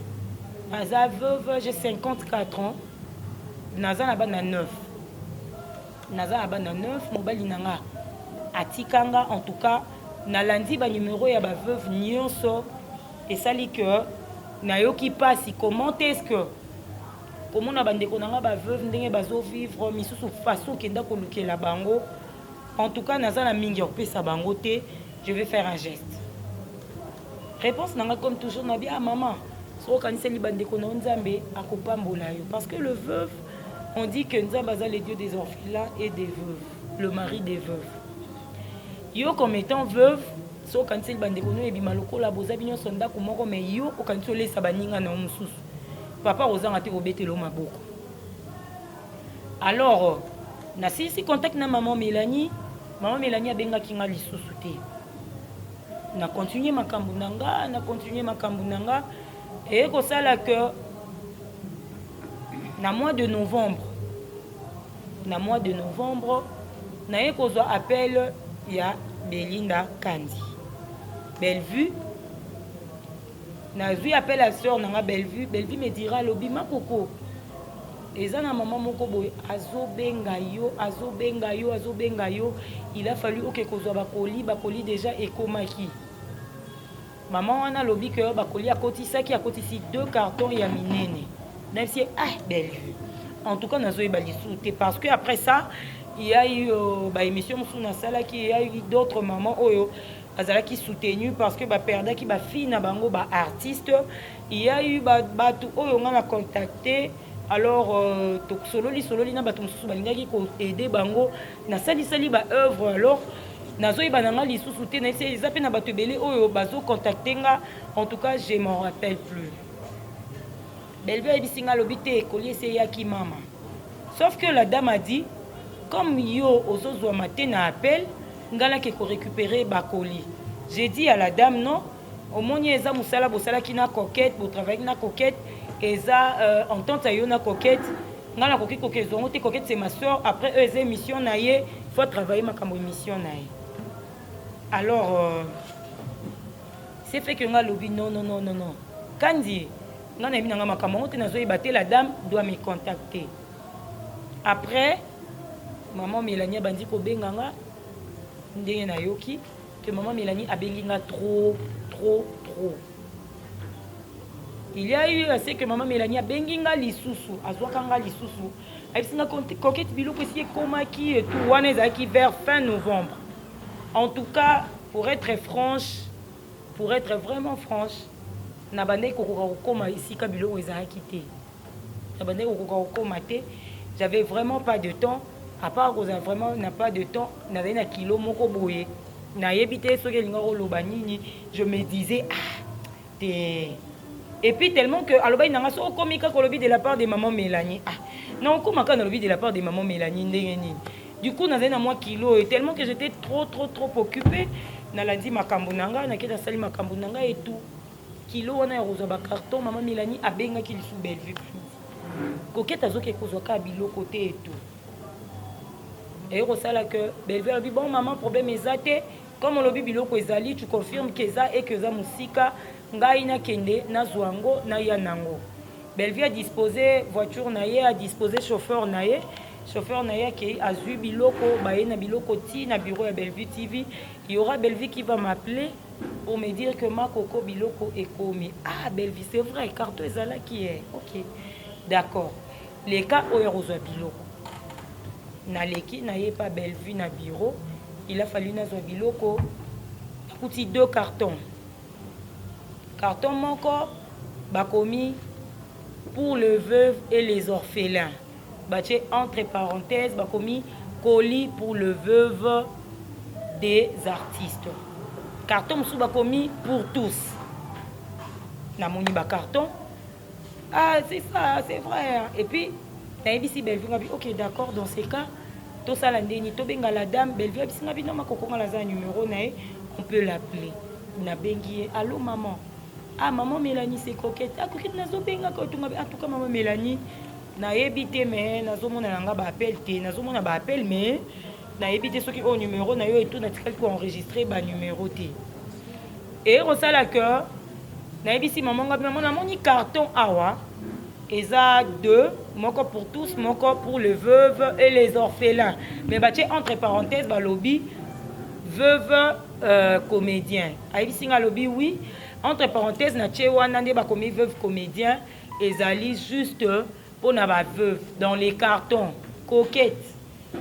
naza veuve, j'ai 54 ans, naza na bana 9, naza na bana 9, mobali na nga atikanga. En tout cas nalandi banumero ya baveuve nyonso, esali ke nayoki mpasi. Comment est-ce que komona bandeko na nga baveuve ndenge bazovivre, misusu façon okenda kolukela bango, en tout cas naza na mingi ya kopesa bango te, je vais faire un geste." Réponse na nga comme toujours nabi: "Ah mama, soki okaniseli bandeko na yo, Nzambe akopambola yo." Parce que le veuve, on dit que Nzambe aza le Dieu des orphelins et des veuves, le mari des veuves. Yo comme étant veuve, soki okaniseli bandeko na yo, ebima lokola boza bino nyonso ndako moko, mais yo okanisi olesa baninga na yo mosusu, papa kozanga te kobetela yo maboko. Alors nasilisi contact na maman Mélanie. Maman Mélanie abengaki nga lisusu te. Na continue makambo na nga, na continue makambo na nga, eye kosala ke na mois de novembre, na mois de novembre, naye kozwa appel ya Belinda Kandi Bellevue. Nazwi appel ya sœur na nga Bellevue. Bellevue me dira, alobi: "Makoko, eza na mama moko boye azobenga yo, azobenga yo, azobenga yo." Il a fallu oke kozwa bakoli. Bakoli déjà ekomaki. Mama wana alobi ke bakoli akotisaki, akotisi deux cartons ya minene. Nayebisi ye: "Ah Bellevue, En tout cas nazoyeba lisusu te parce que après ça il y a eu euh, ba émission mosusu nasalaki, il y a eu d'autres mamans oyo bazalaki soutenu parce que baperdaki ba fille na bango ba artiste. Il y a eu bato oyo nga na contacté. Alors euh, tosololi sololi na bato mosusu balingaki koaide bango, nasalisali ba œuvre. Alors nazoyeba na nga lisusu te, nayebisi eza mpe na bato ebele oyo bazocontacte nga. En tout cas, je m'en rappelle plus. Bellevue ayebisi nga, alobi te, colis esi eyaki mama, sauf que la dame a dit, comme yo ozozwama te na appel, nga nake korécupérer bacolis. J'ai dit à la dame, non, omoni eza mosala bosalaki na Coquette, botravaillaki na Coquette, eza entente ya yo na Coquette, nga nakoki kokezwa yango te. Coquette, c'est ma soeur. Après eux, eza émission na ye, faut travailler makambo émission na ye. Alors c'est fait que nga alobi non, non, non, non, non, kandi nga nayebi na nga makambo yango te, nazoyeba te, la dame doit me contacter. Après, maman Mélanie abandi kobenga nga. Ndenge nayoki que maman Mélanie abengi nga trop, trop, trop, il y a eu assez que maman Mélanie abengi nga lisusu, azwaka nga lisusu, ayebisi nga, Coquette, biloko esi ekomaki et tout. Wana ezalaki vers fin novembre. En tout cas, pour être franche, pour être vraiment franche, na bandaki kokoka kokóma esika biloko ezalaki te, na bandaki kokoka kokóma te. J'avais vraiment pas de temps, à part kozala vraiment na pas de temps, nazali na kilo moko boye, nayebi te soki elinga koloba nini. Je me disais, ah te. Et puis tellement que alobaki nanga, so okomi kaka olobi de la part de maman Mélanie. Ah, na okóma kaka nalobi de la part de maman Mélanie ndenge nini? Du coup nazali na mwa kilo oyo, tellement que j'étais trop, trop, trop occupé. Nalandi makambo na ngai, nakei, nasali makambo na ngai et tout. Kilo wana ya kozwa bacarton, mama Mélanie abengaki lisusu Bellevue: Coquette azoki kozwa kaka biloko te et tout. Eye kosala que Bellevue alobi, bon maman, problème eza te, comme olobi biloko ezali, tu confirme ke eza e ke eza mosika, ngai nakende nazwa yango, naya nango. Bellevue adispose voiture na ye, adispose chauffeur na ye. Chauffeur na ye akei, azwi biloko, baye na biloko ti na bureau ya Bellevue TV. Il y aura Bellevue qui va m'appeler pour me dire que Makoko, biloko ekomi. Ah Bellevue, c'est vrai, carton ezalaki ye. Ok, d'accord, leka oyo akozwa biloko. Naleki, naye pa Bellevue na bureau. Il a fallu nazwa biloko. Nakuti deux cartons. Carton moko bakomi pour le veuve et les orphelins, batie entre parenthèses, bakomi colis pour le veuve des artistes. Carton mosusu bakomi pour tous. Namoni bacarton, ah c'est ça, c'est vrai. Et puis nayebisi Bellevue, ngabi, ok, d'accord, dans ces cas tosala ndeni, tobenga la dame. Bellevue ayebisi nga bino makokonga naza na numéro na ye, on peut l'appeler. Nabengi ye, allo maman. Ah maman Mélanie, c'est Coquette. Ah Coquette, nazobengaka otunga. En tout cas maman Mélanie, nayebi te, mais nazomona na nga baappel te, nazomona baappel mais nayebi te soki oyo numéro na yo etu, natikali koenregistre banuméro te. Eye kosala que nayebisi mama ngabi, mama, namoni carton awa, eza deux, moko pour tous, moko pour les veuves et les orphelins, mais batie entre parenthèses, balobi veuve comédien. Ayebisi nga, alobi oui, entre parenthèses na tie wana nde bakomi veuve comédien, ezali juste mpona baveuve. Dans les cartons, Coquette,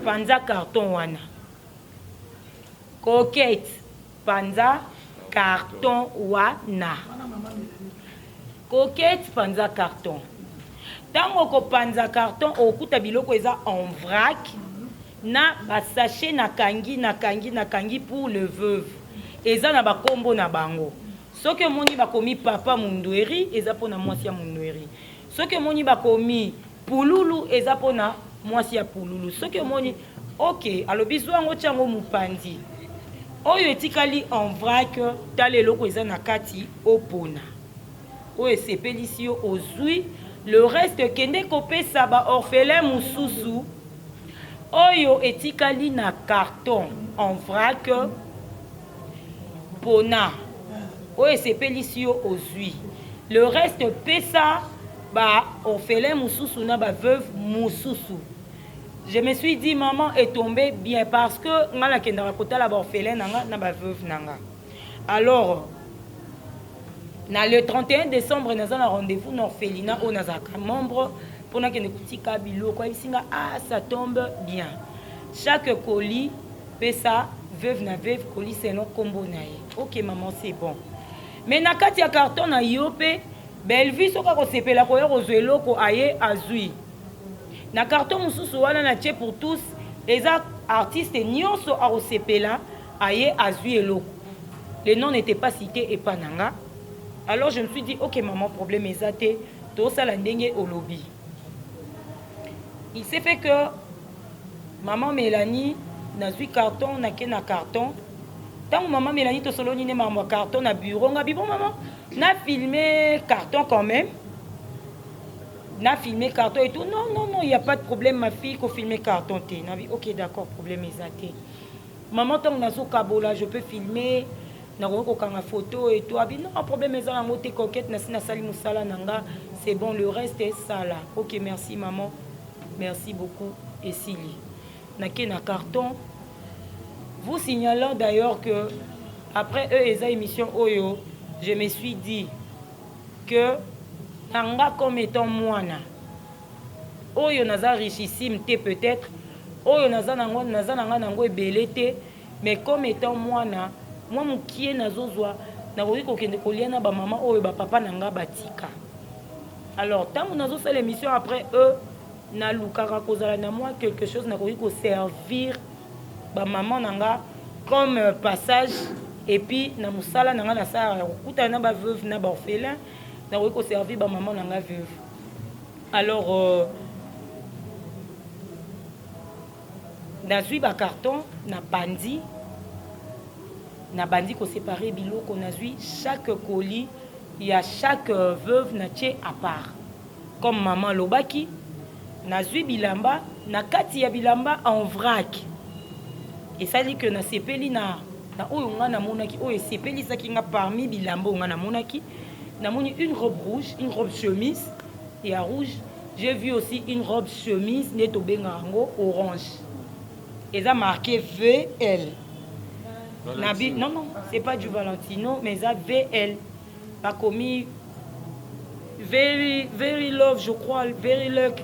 panza carton wana. Coquette, panza carton wana. Coquette, panza carton. Ntango okopanza carton, okokuta biloko eza en vrac na basachet. Nakangi, nakangi, nakangi pour le veuve, eza na bakombo na bango. Soki omoni bakomi papa Mundweri, eza mpona mwasi ya Mundweri. Soki omoni bakomi Pululu, eza mpona mwasi ya Pululu. Soki omoni, ok, alobi zwa yango, tia yango mopanzi. Oyo etikali en vrac, tala eloko eza na kati, opona oyo esepelisi yo, ozwi. Le reste, kende kopesa baorphelin mosusu. Oyo etikali na carton en vrac, pona oyo esepelisi yo, ozwi. Le reste, pesa baorphelin mosusu na baveuve mosusu. Je me suis dit, maman est tombée bien, parce que nga nakendaka kotala baorphelin na nga na baveuve na nga. Alors na le 31 décembre, naza na rendez-vous na orphelinat oyo nazalaka membre. mpo nakende kotika biloko. Ayebisi nga, ah, ça tombe bien, chaque colis pesa veuve na veuve colis selon kombo na ye. Ok maman, c'est bon. Mais na kati ya carton na yo mpe Bellevue soki akosepela koya kozwa eloko, aye azwi. Na carton mosusu wana na tie pour tous, eza artiste nyonso akosepela aye azwi eloko. Le nom n'était pas cité epa na nga. Alors je me suis dit, ok maman, problème eza te, tosala ndenge olobi. Il s'est fait que maman Mélanie, nazwi carton, nake na carton. Ntango maman Mélanie tosoloni nde makambo ya carton na bureau, nga bi bon maman, na filmé carton quand même, na filmé carton et tout. Non, non, non, il y a pas de problème ma fille, ko filmer carton te. Na bi ok d'accord, problème eza te maman, ntango nazokabola je peux filmer, nakoki kokanga photo et tout. Abi non, problème eza nango te Coquette, nasi nasali mosala na nga, c'est bon, le reste esala. Ok, merci maman, merci beaucoup. Esili, nake na carton. Vous signalant d'ailleurs que après eux eza émission oyo, je me suis dit que na nga comme étant mwana oyo naza richissime te, peut-être oyo naza nango, naza na nga nango ebele te, mais comme étant mwana mwa mokie nazozwa, nakoki kokende kolia na bamama oyo bapapa na nga batika. Alors ntango nazosala émission après eux, nalukaka kozala na mwa quelque chose nakoki koservir bamama na nga comme passage. Et puis na mosala na nga nasalaka ya kokutana na baveuve na baorphelin, nakoki koservir bamama na nga veuve. Alors nazwi bacarton, napandi, nabandi koséparer biloko. Nazwi chaque colis ya chaque veuve, natie à part comme mama alobaki. Nazwi bilamba, na kati ya bilamba en vrac, esali ke nasepeli na oyo nga namonaki, oyo esepelisaki nga. Parmi bilamba oyo nga namonaki, namoni une robe rouge, une robe chemise ya rouge. J'ai vu aussi une robe chemise nde tobengaka yango orange, eza marqué VL. Nabi non, non, c'est pas du Valentino, mais eza VL, bakomi very very love, je crois, very luck,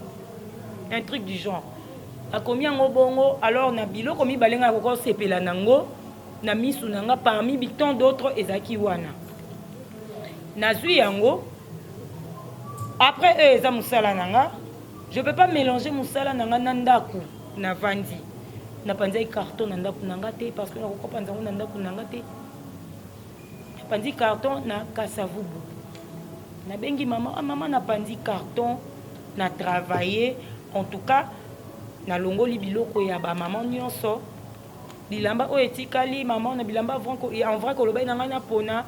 un truc du genre, bakomi yango bongo. Alors na biloko mibale ngai nakoka kosepela nango na misu na nga parmi tant d'autres ezalaki wana, nazwi yango. Après eux eza mosala na nga, je peux pas mélanger mosala na nga na ndako navandi. Napanzaki carton na ndako na nga te, parce que nakoka panza yango na ndako na nga te. Napanzi carton na Kasavubu, nabengi mama: ah, mama, napanzi carton, na travailler. En tout cas nalongoli biloko ya bamama nyonso, bilamba oyo etikali mama na bilamba en vrai kolobaki na ngai napona,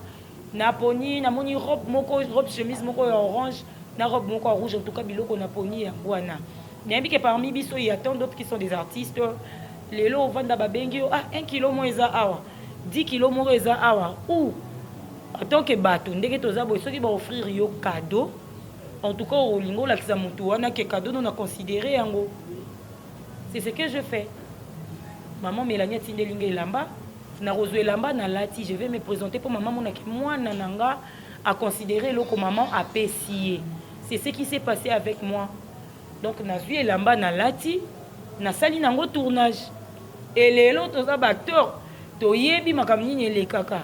naponi. Namoni robe moko, robe chemise moko ya orange na robe moko ya rouge. En tout cas biloko naponi yango wana. Nayebi ke parmi biso il y a tant d'autres qui sont des artistes. Lelo ovanda, babengi yo: ah, 1 kilo moko eza awa, 10 kilo moko eza awa. Ou en tant que bato ndenge toza boye, soki baoffrir yo cadeau, en tout cas olingi olakisa motu wana ke cadeau no na considéré yango. C'est ce que je fais. Maman Mélanie atindeli nga elamba, nakozwa elamba, nalati, je vais me présenter mpo mama monaki mwana na nga aconsidéré eloko mama apesi ye. C'est ce qui s'est passé avec moi. Donc nazwi elamba, nalati, nasali nango tournage. Elelo toza baacteur, toyebi makambo nini elekaka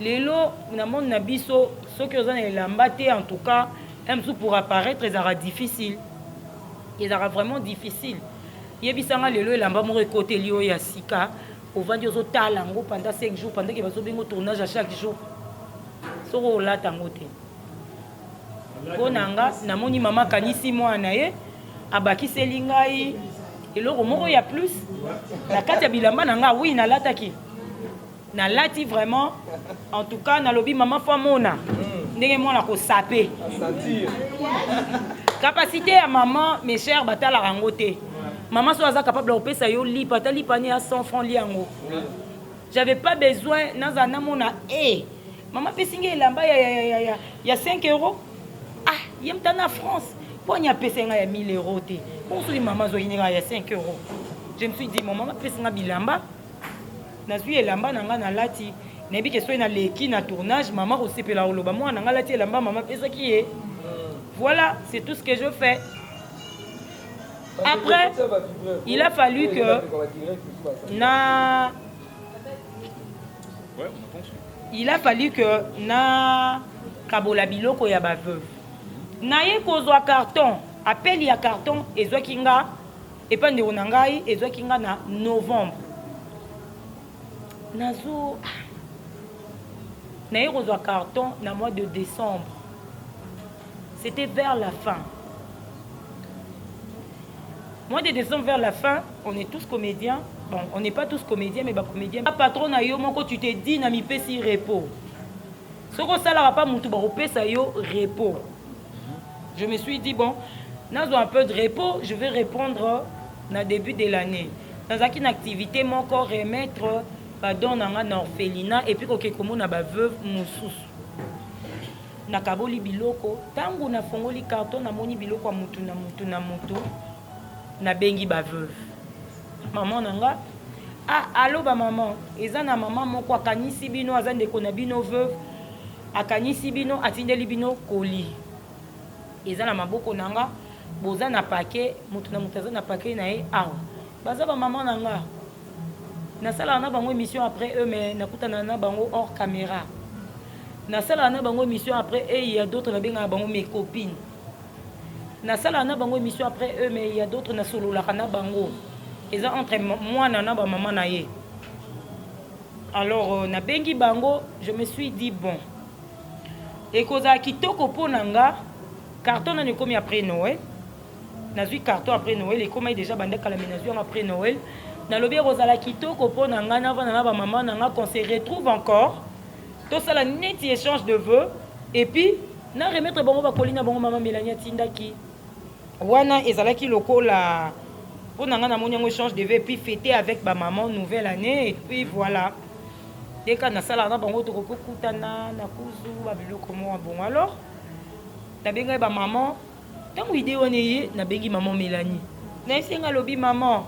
lelo na monde na biso. Soki oza na elamba te, en tout cas un mosusu pour apparaître ezalaka difficile, ezalaka vraiment difficile. Yebisanga, lelo elamba moko ekoteli oyo ya sika, ovandi ozotala yango pendant 5 jours, pendant ke bazobenga tournage à chaque jour, soki olata yango te. Mpo na nga, namoni mama akanisi mwana ye, abakiseli ngai eloko moko ya plus na kati ya bilamba na nga. Oui, nalataki, nalati vraiment. En tout cas nalobi mama fo amona ndenge mwana kosape capacité ya mama. Mes chers, batalaka yango te. Mama so aza capable ya kopesa yo lipa, ata lipa ni ya 100 franc, li yango. J'avais pas besoin nazala namona e mama apesi ngai elamba ya 5 euro. Ah, ye muta na France, mpo ani apesi ngai ya 1000 euro te? Bongo soki mama azwaki ngai ya 5 euro? Je me suis dit, mon mama apesi ngai bilamba, nazwi elamba na ngai, nalati. Nayebi ke soki naleki na tournage, mama kosepela, koloba mwana na ngai alati elamba mama apesaki ye. Voilà, c'est tout ce que je fais. Après, il a fallu que na il a fallu que na kabola biloko ya ba veuve. Naye kozwa carton, appel ya carton ezwaki nga epa ndeko na ngai, ezwaki nga na novembre. Nazo naye kozwa carton na mois de décembre. C'était vers la fin. Mois de décembre vers la fin, on est tous comédiens. Bon, on n'est pas tous comédiens, mais bah comédiens. Patron na yo moko, tu te dis na mipesi repos. Soki osalaka pa mutu bakopesa yo repos. Je me suis dit bon, nazwa un peu de repos, je vais répondre na début de l'année. Nazalaki na activité moko remettre ba don na nga na orphelinat et puis koke komona ba veuve mosusu. Nakaboli biloko, tango nafongoli carton namoni biloko ya mutu na mutu na mutu, nabengi ba veuve. Maman na nga, ah allo ba maman, eza na maman moko akanisi bino, aza ndeko na bino veuve, akanisi bino atindeli bino colis. Eza na maboko na nga, boza na paquet, mutu na mutu aza na paquet na ye awa. Baza ba maman na nga. Nasalaka na bango emission après eux mais nakutana na bango hors camera. Nasalaka na bango emission après eux, il y a d'autres nabengaka bango mes copines. Nasalaka na bango emission après eux mais il y a d'autres nasololaka na bango. Eza entre mwana na ba maman na ye. Alors euh, nabengi bango, je me suis dit bon. Ekozala kitoko mpo na nga carton nanu ekomi après Noël. Nazui carton après Noël ekomaki dejà banda kala mais nazui yango après Noël. Nalobi ekozala kitoko mpo na ngai navanda na ba maman na nga qu'on se retrouve encore tosala neti échange de vœux et puis na remettre bango ba colis na bango maman Melanie atindaki. Wana ezalaki lokola mpo na ngai namoni yango échange de vœux et puis fêter avec ba maman nouvelle année et puis voilà. Dès que nasalaka na bango tokoki kokutana na kuzu ba biloko moko bongo alors nabengaki ba maman. Tango idee wana eye, nabengi maman Melanie. Nayebisi ye nga alobi maman,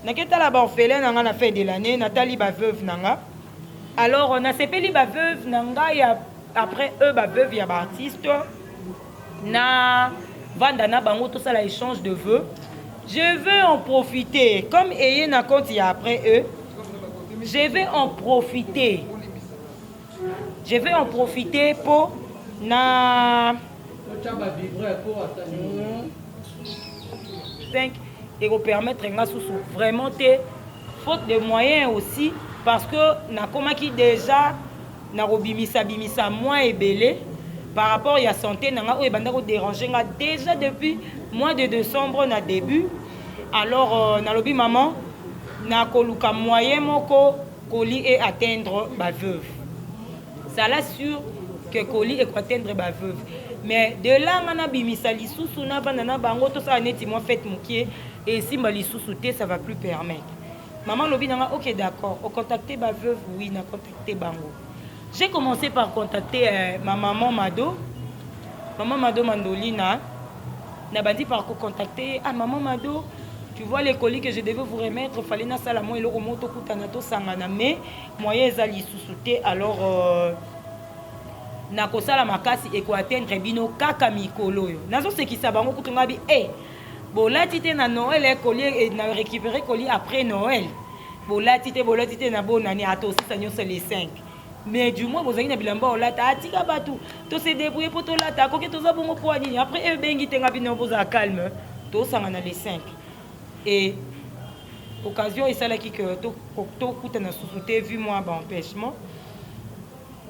nake tala ba orphelins na nga na fin de l'annee, natali ba veuves na nga. Alors nasepeli ba veuves na nga ya après eux ba veuves ya ba artistes na vanda na bango tosala échange de vœux. Je veux en profiter comme eye na compte ya après eux, je vais en profiter. Je vais en profiter po na 5 ekopermettre nga susu vraiment te faute de moyens aussi parce que nakomaki déjà nakobimisa bimisa mwa ebele par rapport ya santé na nga oyo ebanda koderange nga déjà depuis mois de décembre na début. Alors euh, nalobi maman nakoluka moyen moko colis e atteindre ba veuve. Zala sur que colis eko atteindre ba veuve. Mais de là nga nabimisa lisusu navanda na bango tosala neti mwa fete mokie esimba lisusu te, ça va plus permettre. Maman alobi na nga ok d'accord, o contacter ba veuve? Oui, na contacter bango. J'ai commencé par contacter euh, ma maman Mado, maman Mado Mandolina. Nabandi par ko contacter ah maman Mado, tu vois les colis que je devais vous remettre, fallait nasala mwa eloko moko tokutana tosangana mais moyen eza lisusu te alors euh, nakosala makasi eko atteindre bino kaka mikolo oyo. Nazosekisa bango kutu nga bi eh bolati te na Noël eh, colis eh, na récupérer colis après Noël. Bolati te, bolati te na bonne année ata osisa nyonso les 5. Mais du moins bozalaki na bilamba olata, atika bato to se débrouiller po tolata, akoki toza bongo po nini? Après ebengi te nga bino bozala calme, tosangana les 5. Et occasion esalaki que tokutana susu te vu moi ba empêchement.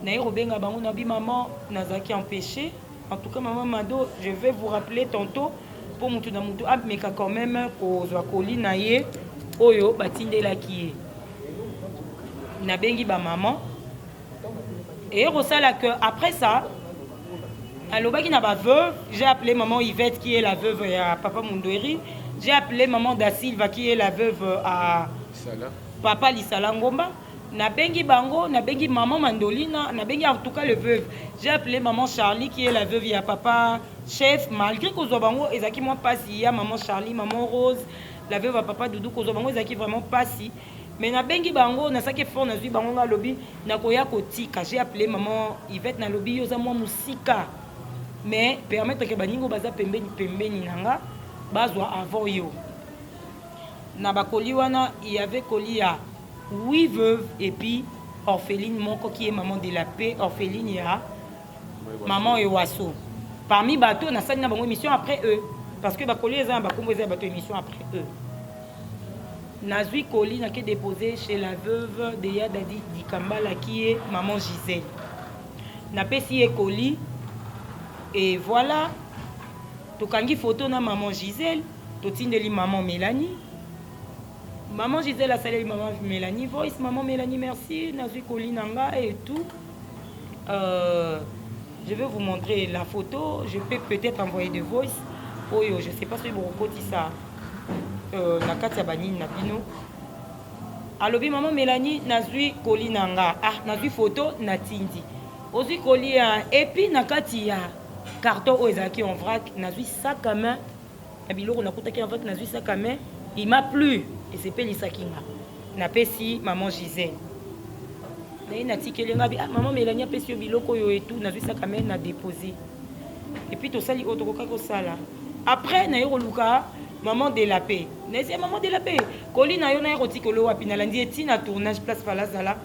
Naye kobenga bango na bi maman nazalaki empêché. En tout cas maman Mado, je vais vous rappeler tantôt po mutu na mutu ameka quand même kozwa colis na ye oyo batindelaki ye. Nabengi ba maman eye kosala que après ça alobaki na ba veuve, j'ai appelé maman Yvette qui est la veuve ya papa Mundweri, j'ai appelé maman Da Silva qui est la veuve à papa Lisala Ngomba. Nabengi bango, nabengi maman Mandolina, nabengi en tout cas le veuve. J'ai appelé maman Charlie qui est la veuve ya papa chef, malgré kozwa bango ezalaki mwa pasi ya maman Charlie, maman Rose, la veuve ya papa Doudou, kozwa bango ezalaki vraiment pasi. Mais nabengi bango, nasaki effort, nazwi bango nga lobi nakoya kotika. J'ai appelé maman Yvette, nalobi yo oza mwa mosika. Mais permettre que baningo baza pembeni pembeni na nga bazwa avant yo. Na ba colis wana il y avait colis ya 8 veuves et puis orpheline moko qui est maman de la paix, orpheline ya maman Ewaso. Parmi bato nasali na bango émission après eux parce que ba colis eza na ba kombo eza ya bato émission après eux. Nazwi colis nake déposer chez la veuve de ya Dadi Dikambala qui est maman Gisèle. Napesi ye colis et voilà tokangi photo na maman Gisèle. Totindeli maman Melanie. Maman Gisèle asaleli maman Melanie voice. Maman Melanie merci, nazwi colis na nga et tout. Je vais vous montrer la photo, je peux peut-être envoyer des voice. Oyo, je sais pas soki bokokotisa na kati ya banini na bino. Alobi maman Melanie nazwi colis na nga. Ah, nazwi photo natindi. Ozwi colis ya et puis na kati ya carton oyo ezalaki en vrac, nazwi sac à main. Na biloko nakutaki en vrac, nazwi sac à main, il m'a plu, esepelisaki nga. Napesi maman Gisèle. Naye natikeli nga bi ah maman Melanie apesi yo biloko oyo et tout, nazwi sac à main na déposer. Et puis tosali oyo tokokaki kosala. Après naye koluka maman de la paix. Nayesi maman de la paix, colis na yo naye kotikela wapi, nalandi ye ti na tournage place Falazala,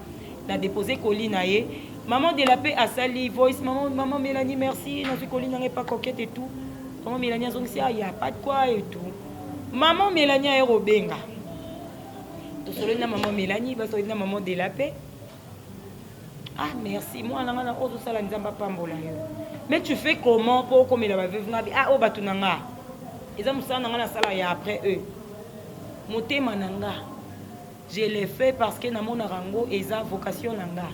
na déposer colis na ye. Maman de la paix asali voice, maman, maman Mélanie merci, nazwi colis na ngai pa coquette et tout. Maman Mélanie azongisi ah y a pas de quoi et tout. Maman Mélanie aye kobenga. Tosololi na maman Mélanie, basololi na maman de la paix. Ah merci, mwana nga na ozo sala Nzambe apambola yo. Mais tu fais comment pour okomela ba veuve nga bi ah oh bato na nga. Eza mosala na nga nasala ya après eux. Motema na nga. Je le fais parce que namonaka yango eza vocation na nga.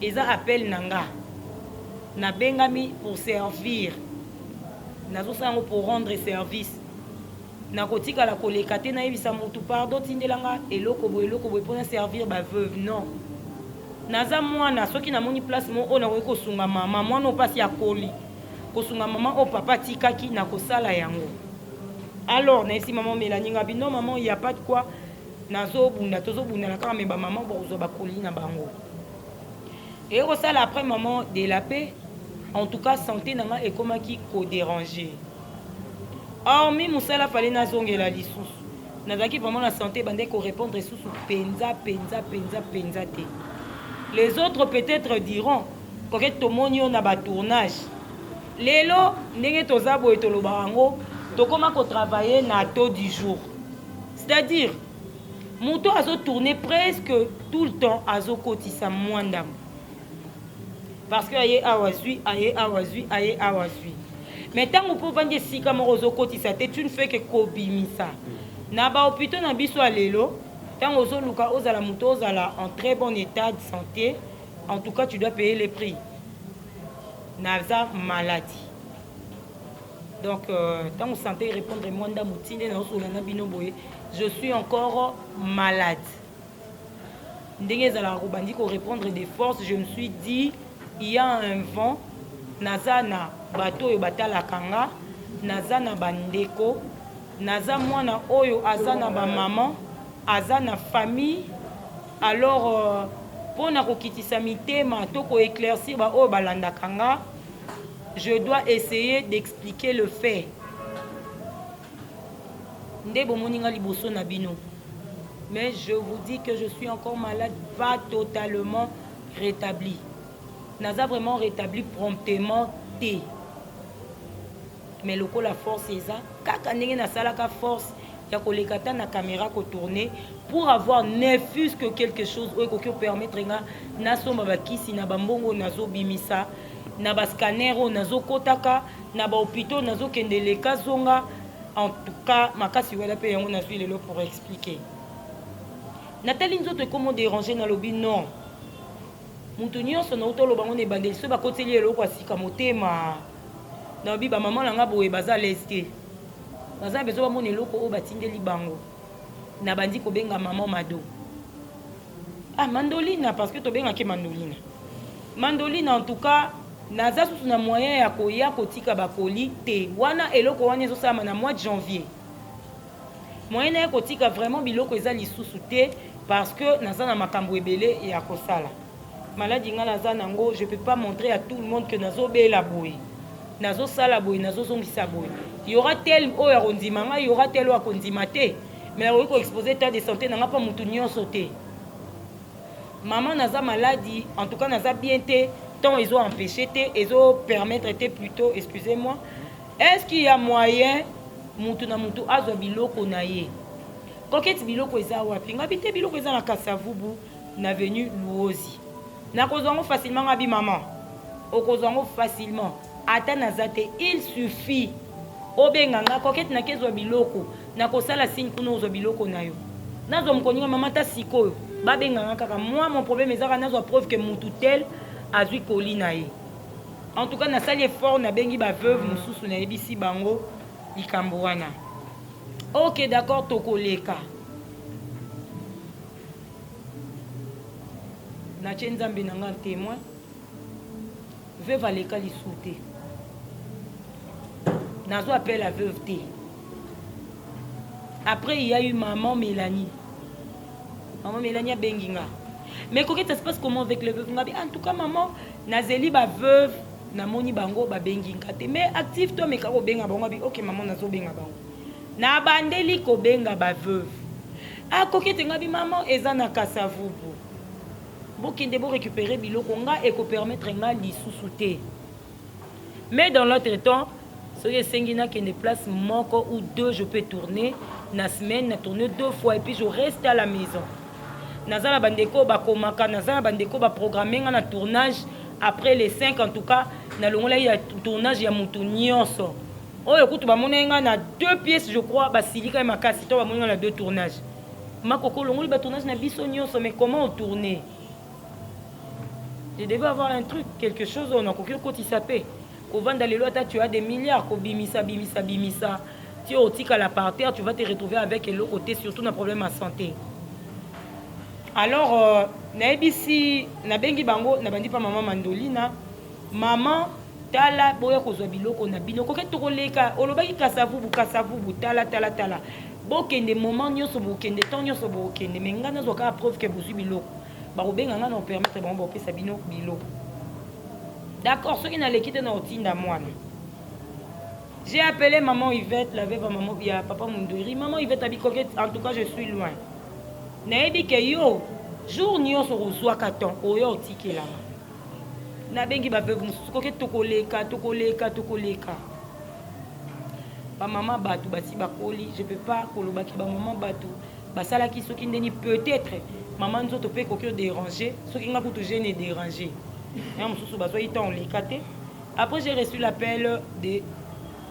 Eza appel na nga. Nabengami pour servir. Nazosala yango pour rendre service. Nakotikala koleka te nayebisa mutu pardon tindela nga eloko boye eloko boye pona servir ba veuve non. Naza mwana soki namoni place moko oyo nakoki kosunga mama mwana oyo pasi akoli kosunga mama oyo papa atikaki nakosala yango. Alors nayebisi maman Melanie nga bi non maman il ya pas de quoi nazo bunda tozo bundana kaka mais ba maman bakozwa ba colis na bango. Eye kosala après maman de la paix en tout cas santé na nga ekomaki ko déranger. Hormis mosala fallait nazongela lisusu. Nazalaki vraiment na santé ebandaki ko répondre lisusu penza penza penza penza te. Les autres peut-être diront Coquette tomoni yo na ba tournage. Lelo ndenge toza boye tolobaka yango tokoma ko travailler na taux du jour. C'est-à-dire moto azo tourner presque tout le temps azokotisa mwa ndambo. Parce que aye awa zui, aye awa zui, aye awa zui. Mais ntango mpo ovandi esika moko ozokotisa te, tu ne fais que kobimisa. Na ba hôpitaux na biso ya lelo, ntango ozoluka ozala moto ozala en très bon état de santé, en tout cas tu dois payer le prix. Naza maladie. Donc ntango santé répondre mwa ndambo tinde nazosola na bino boye, je suis encore malade. Ndenge ezalaka kobandi ko reprendre des forces, je me suis dit il y a un vent, naza na bato oyo batalaka nga, naza na bandeko, naza mwana oyo aza na ba maman, aza na famille, alors mpo na kokitisa mitema to ko éclaircir ba oyo balandaka nga, je dois essayer d'expliquer le fait. Nde bomoni nga liboso na bino. Mais je vous dis que je suis encore malade, pas totalement rétabli. Naza vraiment rétabli promptement te. Mais lokola force eza, kaka ndenge nasalaka force ya koleka ata na caméra ko tourner pour avoir ne fût-ce que quelque chose oyo ekoki permettre nga nasomba bakisi na bambongo nazobimisa na ba scanner oyo nazokotaka na ba hôpitaux nazokende leka zonga. En tout cas makasi wana pe yango nazwi lelo pour expliquer. Natali nzoto ekomo déranger, nalobi non. Mutu nyonso nauta oloba ngo na ebandeli soki bakoteli eloko ya sika motema. Nalobi ba mama na nga boye baza l'aise te. Baza besoin bamona eloko oyo batindeli bango. Nabandi kobenga maman Mado. Ah Mandolina parce que tobengaki Mandolina. Mandolina en tout cas naza susu na moyen ya koya kotika ba colis te. Wana eloko wana ezosalama na mois de janvier. Moyen na ya kotika vraiment biloko eza lisusu te parce que naza na makambo ebele ya kosala. Maladi nga naza nango, je peux pas montrer à tout le monde que nazobela boye. Nazosala boye, nazozongisa boye. Il y aura tel oyo akondima nga, il y aura tel oyo akondima te. Mais nakoki ko exposer état de santé na nga mpo mutu nyonso te. Maman naza maladi, en tout cas naza bien te, temps ezo empêcher te, ezo permettre te plutôt, excusez-moi. Est-ce qu'il y a moyen mutu na mutu azwa biloko na ye? Coquette biloko eza wapi? Ngabi te biloko eza na Kasavubu na avenue Luozi. Nakozwa yango facilement ngabi maman. Okozwa yango facilement. Ata naza te, il suffit obenga nga Coquette nakezwa biloko, nakosala signe kuna ozwa biloko na yo. Nazwa mokoninga mama ata sikoyo babenga nga kaka moi mon problème eza kaka nazwa preuve que mutu tel azwi colis na ye. En tout cas nasali effort nabengi ba veuve mosusu nayebisi bango likambo wana. Ok d'accord tokoleka. Natie Nzambe na nga temoin. Veuve aleka lisusu te. Nazo appel à veuve te. Après il y a eu maman Mélanie. Maman Mélanie abengi nga. Mais coquette ça se passe comment avec les veuves ngabi en tout cas maman nazeli ba veuve namoni bango babengi nga te mais active toi meka kobenga bango abi ok maman nazobenga bango nabandeli kobenga ba veuve ah coquette ngabi maman eza na kasavubu Bokende bo recuperer biloko nga eko permettre nga lisusu te. Mais dans l'autre temps soki esengi nakende place moko ou deux je peux tourner na semaine na tourner deux fois et puis je reste à la maison. Naza na bandeko bakomaka, naza na bandeko ba programmer nga na tournage après les 5 en tout cas nalongolaki ya tournage ya mutu nyonso. Oyo kutu bamonaki nga na deux pièces je crois basilikaki makasi to bamoni nga na deux tournages. Ma koko olongoli ba tournage na biso nionso mais comment o tourner? Je devais avoir un truc quelque chose oyo nakoki okotisa pe kovanda lelo ata tu as des milliards kobimisa bimisa bimisa ti otikala par terre tu vas te retrouver avec eloko te surtout na problème ya santé. Alors euh, nayebisi nabengi bango nabandi pa mama Mandolina maman Tala boya kozwa biloko na bino koke tokoleka olobaki kasavubu kasavubu tala tala tala bokende moment nyoso bokende temps nyoso bokende mais ngai nazwa kaka preuve ke bozwi biloko bakobenga ngai na opermettre bango bakopesa bino biloko d'accord soki naleki te na otinda mwana j'ai appelé maman Yvette la veuve ya maman ya papa Mundweri maman Yvette abi coquette en tout cas je suis loin nayebi ke yo jour nyoso okozwaka temps oyo otikelanga Nabengi ba veuve mosusu koke tokoleka tokoleka tokoleka ba mama batu basi bakoli je peux pas koloba ke ba mama batu basalaki soki ndeni peut-être mama nzoto pe ekoki odéranger soki nga kutu jeune edéranger ya mosusu bazwaki temps oleka te après j'ai reçu l'appel de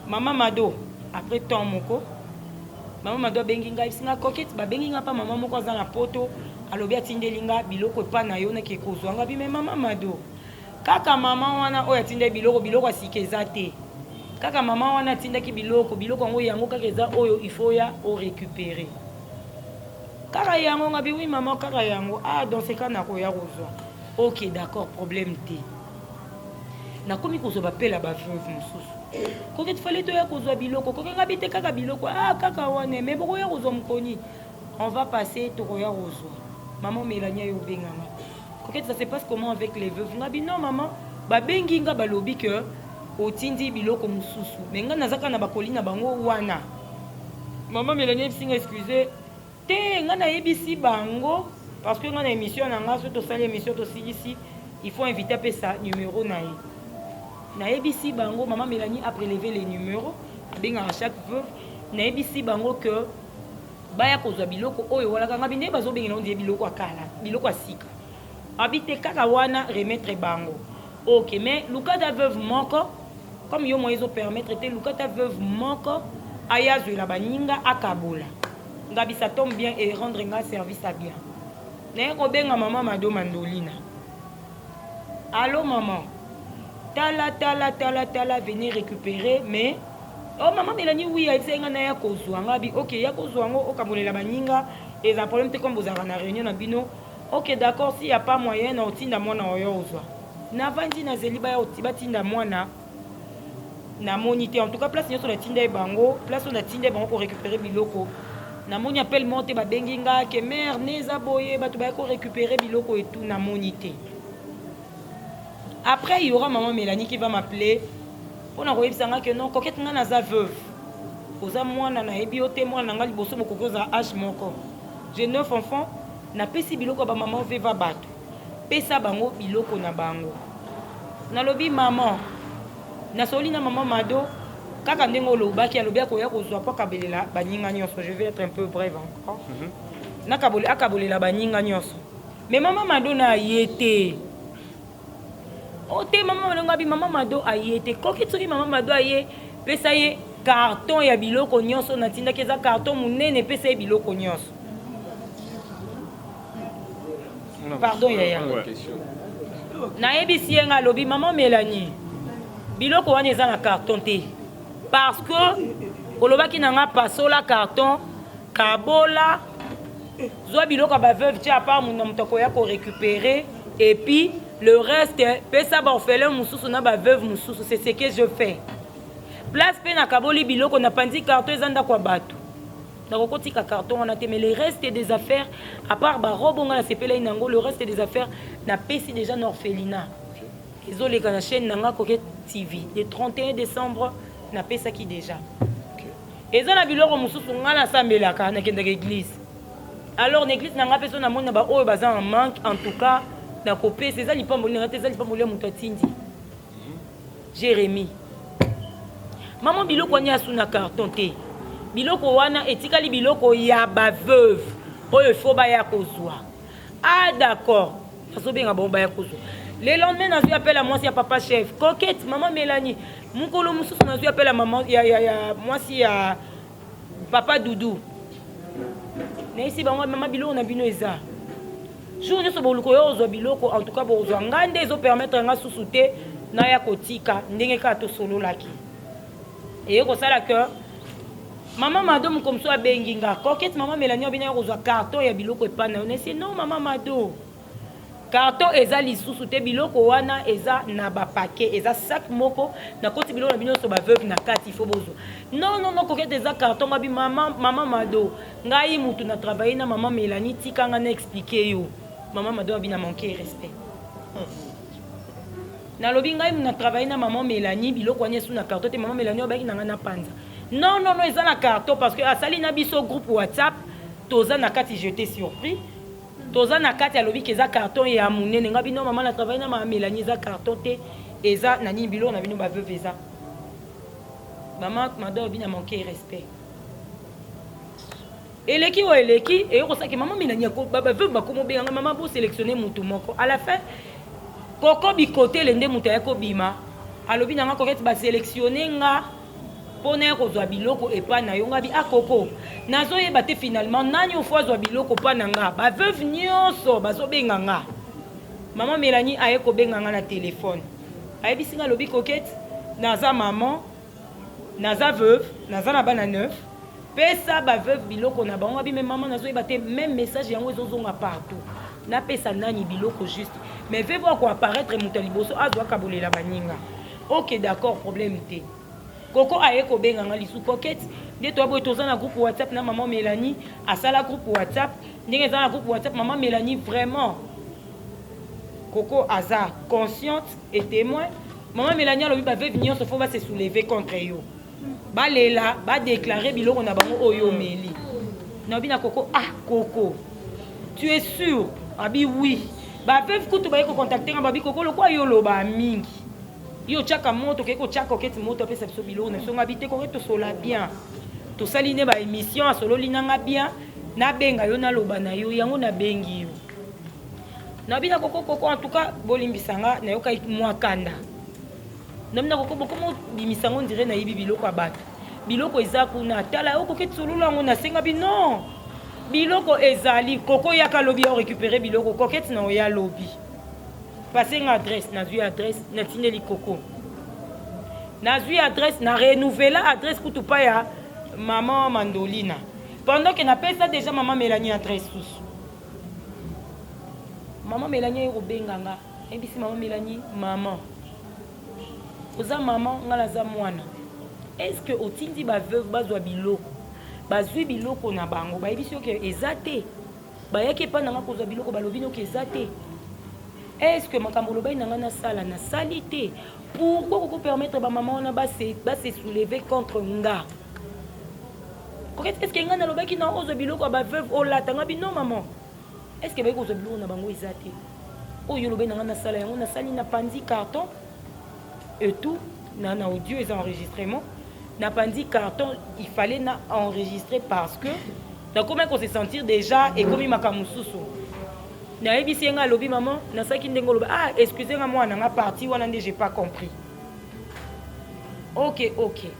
mama mado après temps moko mama mado abengi ngai ayebisi nga coquette babengi nga pa mama moko aza na poto alobi atindeli nga biloko epa na yo nake kozwa nga bi me mama mado kaka mama wana oyo atindaki biloko biloko ya sika eza te kaka mama wana atindaki biloko biloko yango yango kaka eza oyo il faut ya o récupérer kaka yango nga bi oui mama kaka yango ah dans ce cas nakoya kozwa ok d'accord problème te Nakomi kozwa ba pela ba veuve mosusu. Coquette fallait toya kozwa biloko. Coquette nga bite kaka biloko. Ah kaka wana mais bokoya kozwa mokoni. On va passer tokoya kozwa. Maman Melanie ayo obenga nga. Coquette ça se passe comment avec les veuves? Nga bi non maman babengi nga balobi que otindi biloko mosusu. Mais nga naza kaka na ba colis na bango wana. Maman Melanie ayebisi nga excusez Te nga nayebisi bango parce que nga na emission na nga soki tosali emission tosilisi il faut inviter apesa numero na ye nayebisi bango maman Melanie a prelever les numéros abengaka chaque veuve nayebisi bango que baya kozwa biloko oyo walaka nga binde bazobengela ondie biloko ya kala biloko ya sika abi te kaka wana remettre bango ok mais luka ta veuve moko comme yo moyen ezo permettre te luka ta veuve moko aya azwela baninga akabola Ngabi ça tombe bien et rendre nga service à bien. Naye kobenga maman Mado Mandolina. Allo maman. Tala tala tala tala venez récupérer mais oh maman Mélanie oui ayebisaki nga naya kozwa nga bi ok ya kozwa yango okabolela baninga eza problème te comme bozalaka na réunion na bino ok d'accord s'il y a pas moyen na otinda mwana oyo ozwa navandi nazeli baya batinda mwana Namoni te en tout cas place nionso natinda ye bango place oyo natinda ye bango ko recuperer biloko namoni appel moko te babengi nga ke mère ne eza boye bato baya ko recuperer biloko et tout namoni te après il y aura maman Mélanie qui va m'appeler pona koyebisa nga que non coquette nga naza veuve. Oza mwana nayebi yo te mwana na nga liboso bokoki ozala age moko. J'ai 9 enfants, napesi biloko ya ba maman veva bato. Pesa bango biloko na bango. Nalobi maman, nasololi na maman Mado kaka ndenge olobaki, alobi akoya kozwa po akabelela baninga nyonso. Je vais être un peu brève encore. Mm -hmm. Nakabole akabolela baninga nyonso. Mais maman Mado na aye te. O te mama Mado ngabi mama Mado aye te. Koki soki mama Mado aye pesa ye carton ya biloko nyonso natindaki eza carton munene pesa ye biloko nyonso. Pardon yaya. Nayebisi ye nga alobi maman Melanie biloko wana eza na carton te parce que olobaki na nga pasola carton kabola zwa biloko ya ba veuve tia apart na moto akoya ko récupérer et puis le reste pesa ba orphelin mosusu na ba veuve mosusu c'est ce que je fais place mpe nakaboli biloko napanzi carton eza ndako ya bato nakokotika carton wana te mais le reste des affaires à part ba robe nga nasepelaki nango le reste des affaires napesi déjà na orphelinat ezoleka na chaîne na nga Coquette TV le 31 décembre napesaki déjà Eza na biloko mosusu nga nasambelaka nakendaka eglise alors na eglise na nga pe so namoni na ba oyo baza en manque en tout cas nakopesa eza lipamboli na nga te eza lipamboli ya moto atindi Jeremie maman biloko wana asu na carton te biloko wana etikali biloko ya ba veuve oyo il faut baya kozwa ah d'accord nazobenga bango baya kozwa le lendemain nazwi appel ya mwasi ya papa chef coquette maman Melanie Mokolo mosusu nazwi appel ya mama ya, ya, ya mwasi ya papa Doudou. Nayesi bango mama biloko na bino eza. Jour nyonso boluka oyo ozwa biloko en tout cas bokozwa nga nde ezo permettre nga susu te naya kotika ndenge kaka tosololaki. Eye kosala que mama Mado moko mosusu abengi nga coquette mama Melanie abina ya kozwa carton ya biloko epai na yo. Nayesi non mama Mado. Carton eza lisusu te biloko wana eza na ba paquet eza sac moko nakoti biloko na bino nyonso ba veuve na kati il faut bozwa non non non coquette eza carton ngabi mama mama mado ngai mutu na travailler na mama Melanie tika nga na expliquer yo mama mado abi na manquer respect nalobi ngai na travailler na maman Melanie biloko wana esu na carton te mama Melanie abaki na ngai na panza non non non eza na carton parce que asali na biso groupe WhatsApp toza na kati j'étais surpris Toza na kati alobi ke eza carton ya munene nga bino mama na travaille na mama Melanie eza carton te eza na nini biloko na bino ba veuve eza mama mado bina manque respect eleki oyo eleki eyo kosaki mama Melanie ba veuve bakomo benga nga mama bo sélectionner mutu moko à la fin koko bikotele nde mutu ayaki kobima alobi na nga coquette ba sélectionner nga Po naya kozwa biloko epa na yo nga bi ah koko nazo yeba te finalement nani oyo faut azwa biloko pa na nga ba veuve nionso bazo benga nga maman Melanie aye kobenga nga na telephone ayebisi nga alobi coquette naza maman naza veuve naza na bana 9 pesa ba veuve biloko na bango nga bi mais maman nazo yeba te meme message yango ezo zonga partout napesa nani biloko juste mais veuve oyo ako apparaitre moto ya liboso azwa akabolela baninga ok d'accord problème te Coco aye kobenga nga lisusu coquette nde toya boye toza na groupe WhatsApp na maman Melanie asala groupe WhatsApp ndenge eza na groupe WhatsApp maman Melanie vraiment Coco aza consciente et témoin maman Melanie alobi ba veuve nyonso faut ba se soulever contre yo balela ba déclarer biloko na bango oyo omeli nabi na Coco ah Coco tu es sûr abi oui ba veuve kutu baye ko contacter nga babi Coco lokwa yo loba mingi Yo otiaka moto okei kotia coquette moto apesa biso biloko na biso nga bi te coquette tosola bien tosali nde ba émission asololi na nga bien nabenga yo naloba na yo yango nabengi yo nabi na koko koko en tout cas bolimbisa nga nayokaki mwa kanda nabi na koko bokoma obimisa yango ndire nayibi biloko ya bato biloko eza kuna tala yo coquette solola yango nasenga bi non biloko ezali koko yaka lobi ya récupérer biloko coquette na oya lobi Passe nga adresse, nazui adresse, natindeli koko. Nazui adresse, na renouvela adresse kutu pa ya maman Mandolina. Pendant que napesa déjà maman Melanie adresse susu. Maman Melanie aye kobenga nga. Ayebisi maman Melanie, maman. Oza maman, nga naza mwana. Est-ce que otindi ba veuve bazwa biloko? Bazui biloko na bango, bayebisi yo ke eza te. Bayaki epai na nga kozwa biloko balobi noki eza te. Est ce que makambo olobaki na nga nasala nasali te? Pourquoi koko permettre ba mama wana ba se ba se soulever contre nga? Coquette, est ce que ngai nalobaki na ozwa biloko ya ba veuve olata? Ngai bi non maman, est ce que bayaki kozwa biloko na bango eza te oyo olobaki na ngai nasala yango, nasali, napanzi carton et tout na na audio eza enregistrement, napanzi carton, il fallait na enregistrer parce que nakomaki ko se sentir déjà ekomi makambo mosusu. Nayebisi ye, ngai alobi maman, nasalaki ndenge oloba. Ah, excuse nga mwana nga, partie wana nde j'ai pas compris. Ok, ok.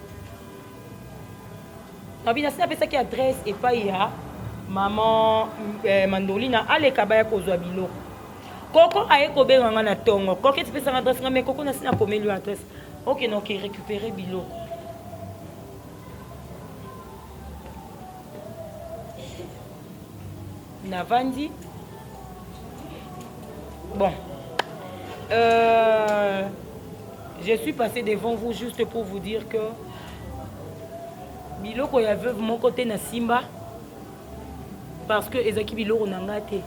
Nabi nasi napesaki adresse epai ya maman eh, Mandolina aleka baya kozwa biloko. Koko aye kobenga nga na tongo. Coquette pesa nga adresse nga mais koko nasi nakomeli yo adresse. Ok, na oke récupérer biloko. Navandi. Bon. Euh, je suis passé devant vous juste pour vous dire que biloko ya veuve moko te na simba parce que ezalaki biloko na nga te.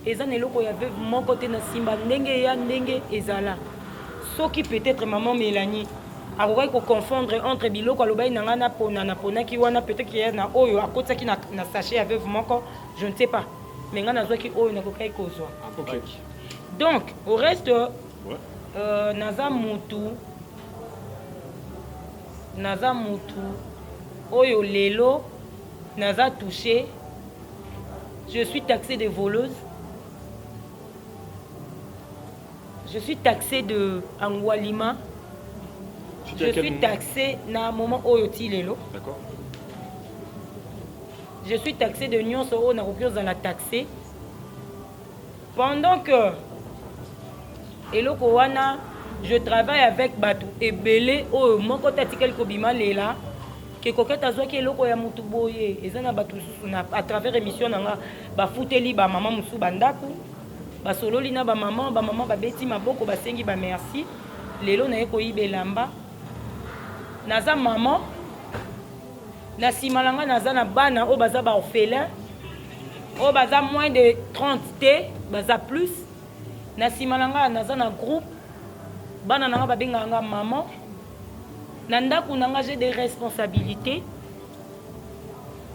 Eza na eloko ya veuve moko te na simba ndenge eya ndenge ezala. Soki peut-être maman Melanie akokaki ko confondre entre biloko alobaki na nga napona, naponaki wana, peut-être ya na oyo akotisaki na, na sachet ya veuve moko, je ne sais pas. Mais nga nazwaki oyo nakokaki kozwa. Okay. Donc, au reste, ouais. euh, naza mutu naza mutu oyo lelo naza touché. Je suis taxée de voleuse. Je suis taxée de Angwalima. Je suis taxée na moment oyo ti lelo. D'accord. Je suis taxée de nyonso oyo nakoki ozala taxée. Pendant que eloko wana je travaille avec bato ebele oyo moko te atikali kobima lela ke Coquette azwaki eloko ya motu boye. Eza na bato mosusu na à travers émission na nga bafuteli ba mama mosusu bandako, basololi na ba mama, ba mama babeti maboko, basengi ba merci. Lelo naye koyiba elamba, naza mama na nsima na nga naza na bana oyo baza ba orphelin oyo baza moins de 30 te, baza plus. Na nsima na nga naza na groupe bana na nga babengaka nga maman. Na ndako na nga j'ai des responsabilités.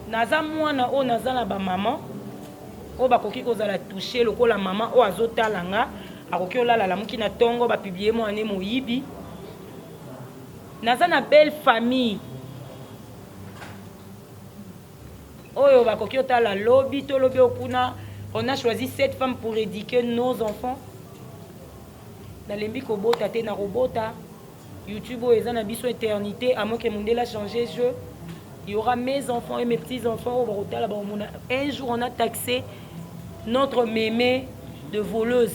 Naza mwana oyo naza na ba maman oyo bakoki kozala touche lokola mama oyo azotala nga, akoki olala alamuki na tongo ba publier mwana ne moyibi. Naza na belle famille oyo bakoki otala lobi to lobi okuna. On a choisi cette femme pour éduquer nos enfants. Nalembi kobota te, nakobota. YouTube oyo eza na biso éternité, à moins que mundele a changer jeu. Il y aura mes enfants et mes petits enfants oyo bakotala, bakomona un jour on a taxé notre mémé de voleuse.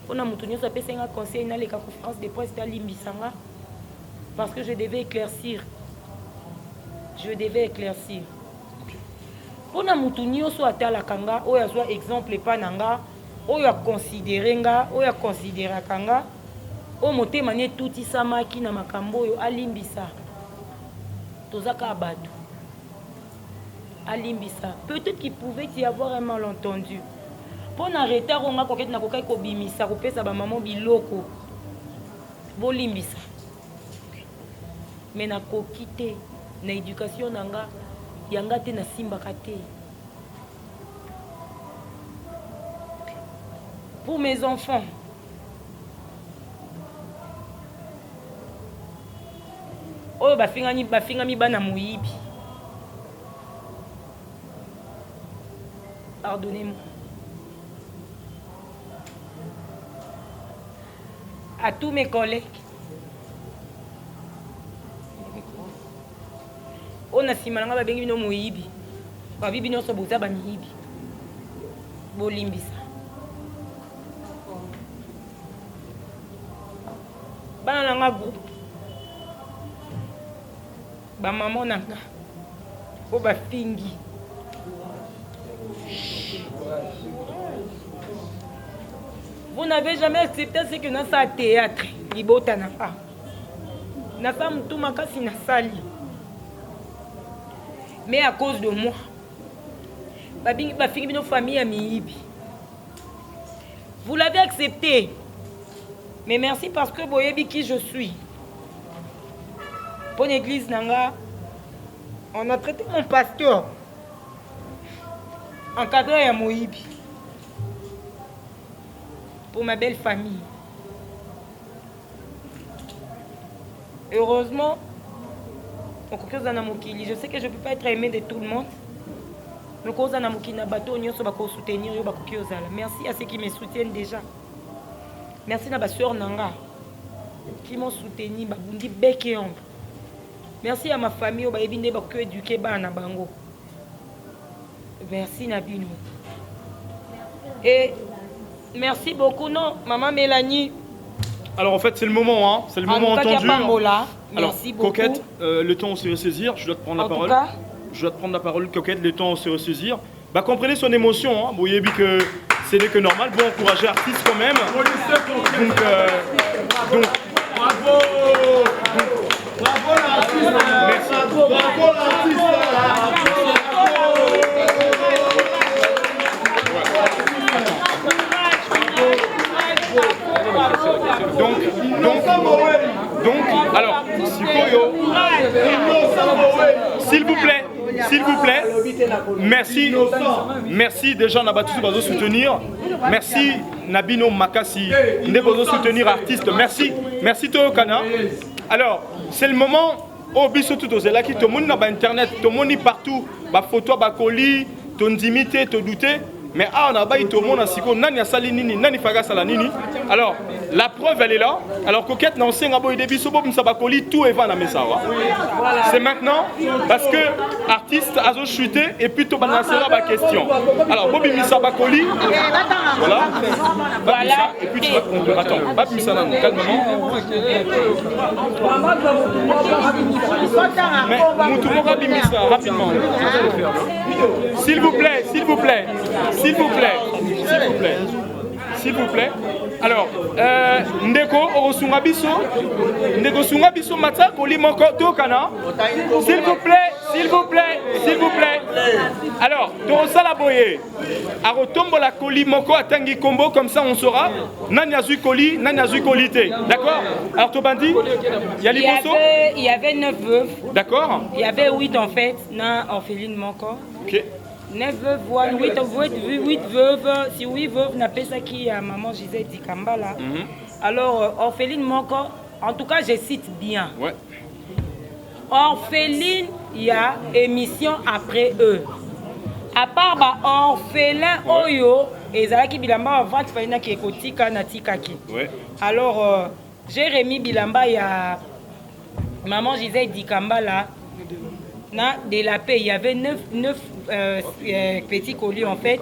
Mpona moto nyonso apesi nga conseil naleka conférence de presse talimbisa nga parce que je devais éclaircir. Je devais éclaircir. Mpona moto nyonso atalaka nga, oyo azwa exemple epa na nga, oyo aconsidere nga, oyo aconsideraka nga, oyo motema ne etutisamaki na makambo oyo, alimbisa. Toza kaka bato. Alimbisa. Peut-être qu'il pouvait y avoir un malentendu. Mpo na retard oyo nga Coquette nakokaki kobimisa kopesa ba maman biloko, bolimbisa. Mais nakoki te na éducation na nga, ya nga te, nasimbaka te. Pour mes enfants, oyo bafingani, bafingami bana moyibi, pardonnez-moi. À tous mes collègues oyo na nsima na ngai babengi bino moyibi, babi bino nyonso boza bamiyibi, bolimbisa. Bana na nga groupe, bamama na nga oyo bafingi, vous n'avez jamais accepté ce que nasala théâtre. Libota na nga, nasala motu makasi, nasali, mais à cause de moi bafingi bino famille ya miyibi. Vous l'avez accepté, mais merci parce que boyebi qui je suis. Mpo na église na nga, on a traité mon pasteur encadreur ya moyibi. Pour ma belle famille. Heureusement, okoki ozala na mokili, je sais que je peux pas être aimé de tout le monde. Mais okoki ozala na mokili na bato oyo nyonso bakosoutenir yo, bakoki ozala. Merci à ceux qui me soutiennent déjà. Merci na ba sœurs na nga qui m'ont soutenu, babundi bec et ongle. Merci à ma famille oyo bayebi nde bakoki éduquer bana na bango. Merci na bino. Et merci beaucoup non maman Mélanie. Alors en fait c'est le moment, hein. C'est le En moment tout cas, entendu. Pambola, Alors merci beaucoup. Coquette, le temps on s'est ressaisir, je dois te prendre la En tout parole. cas. Je dois te prendre la parole, Coquette, le temps on s'est ressaisir. Bah comprenez son émotion, hein. Bon, il que c'est que normal, bon encourager artiste quand même. Donc, donc Bravo. Bravo l'artiste. Merci. Bravo l'artiste. Donc, alors, Sikoyo, s'il vous plaît, s'il vous plaît, merci, merci déjà na batusu bazo soutenir, merci Nabino Makasi, nde bazo soutenir artiste, merci, merci Toyokana. Alors, c'est le moment oyo biso tout tozelaki, tomoni na ba internet, tomoni partout ba photo ba colis, tondimi te, todoute. Mais awa na bayi tomona sikoyo nani asali nini, nani faka asala nini. Alors la preuve elle est là. Alors Coquette na osenga boye de biso bobimisa bakoli tout eva na mesa awa. C'est maintenant parce que artiste azo chuter et puis tobanda sera ba question. Alors bobimisa bakoli, voilà, voilà, et puis tu vas conclure. Attends, babimisa nanu calmement. Mais mutu moko abimisa rapidement. S'il vous plaît, s'il vous plaît, s'il vous plaît, s'il vous plaît, s'il vous plaît. Alors, ndeko okosunga biso, ndeko sunga biso matsa koli moko tokana. S'il vous plaît, s'il vous plaît, s'il vous plaît. Alors, tokosala boye. Akotombola koli moko atangi kombo, comme ça on saura nani azui koli, nani azui koli te. D'accord? Alors tobandi, il y a Il y liboso. avait, il y avait 9 veuves. D'accord. Il y avait 8 en fait, na orpheline moko. OK. 9 veuves, voilà, 8, 8, 8 veuves, si 8 veuves n'a pas ça qui a maman Gisèle Dikambala. Alors orpheline moko, en tout cas je cite bien. Ouais. Orpheline, il y a émission après eux. À part ba orphelin oyo ezalaki bilamba avant faina ki ekotika na tikaki. Ouais. Alors j'ai remis bilamba ya maman Gisèle Dikambala na de la paix, il y avait 9 petits colis en fait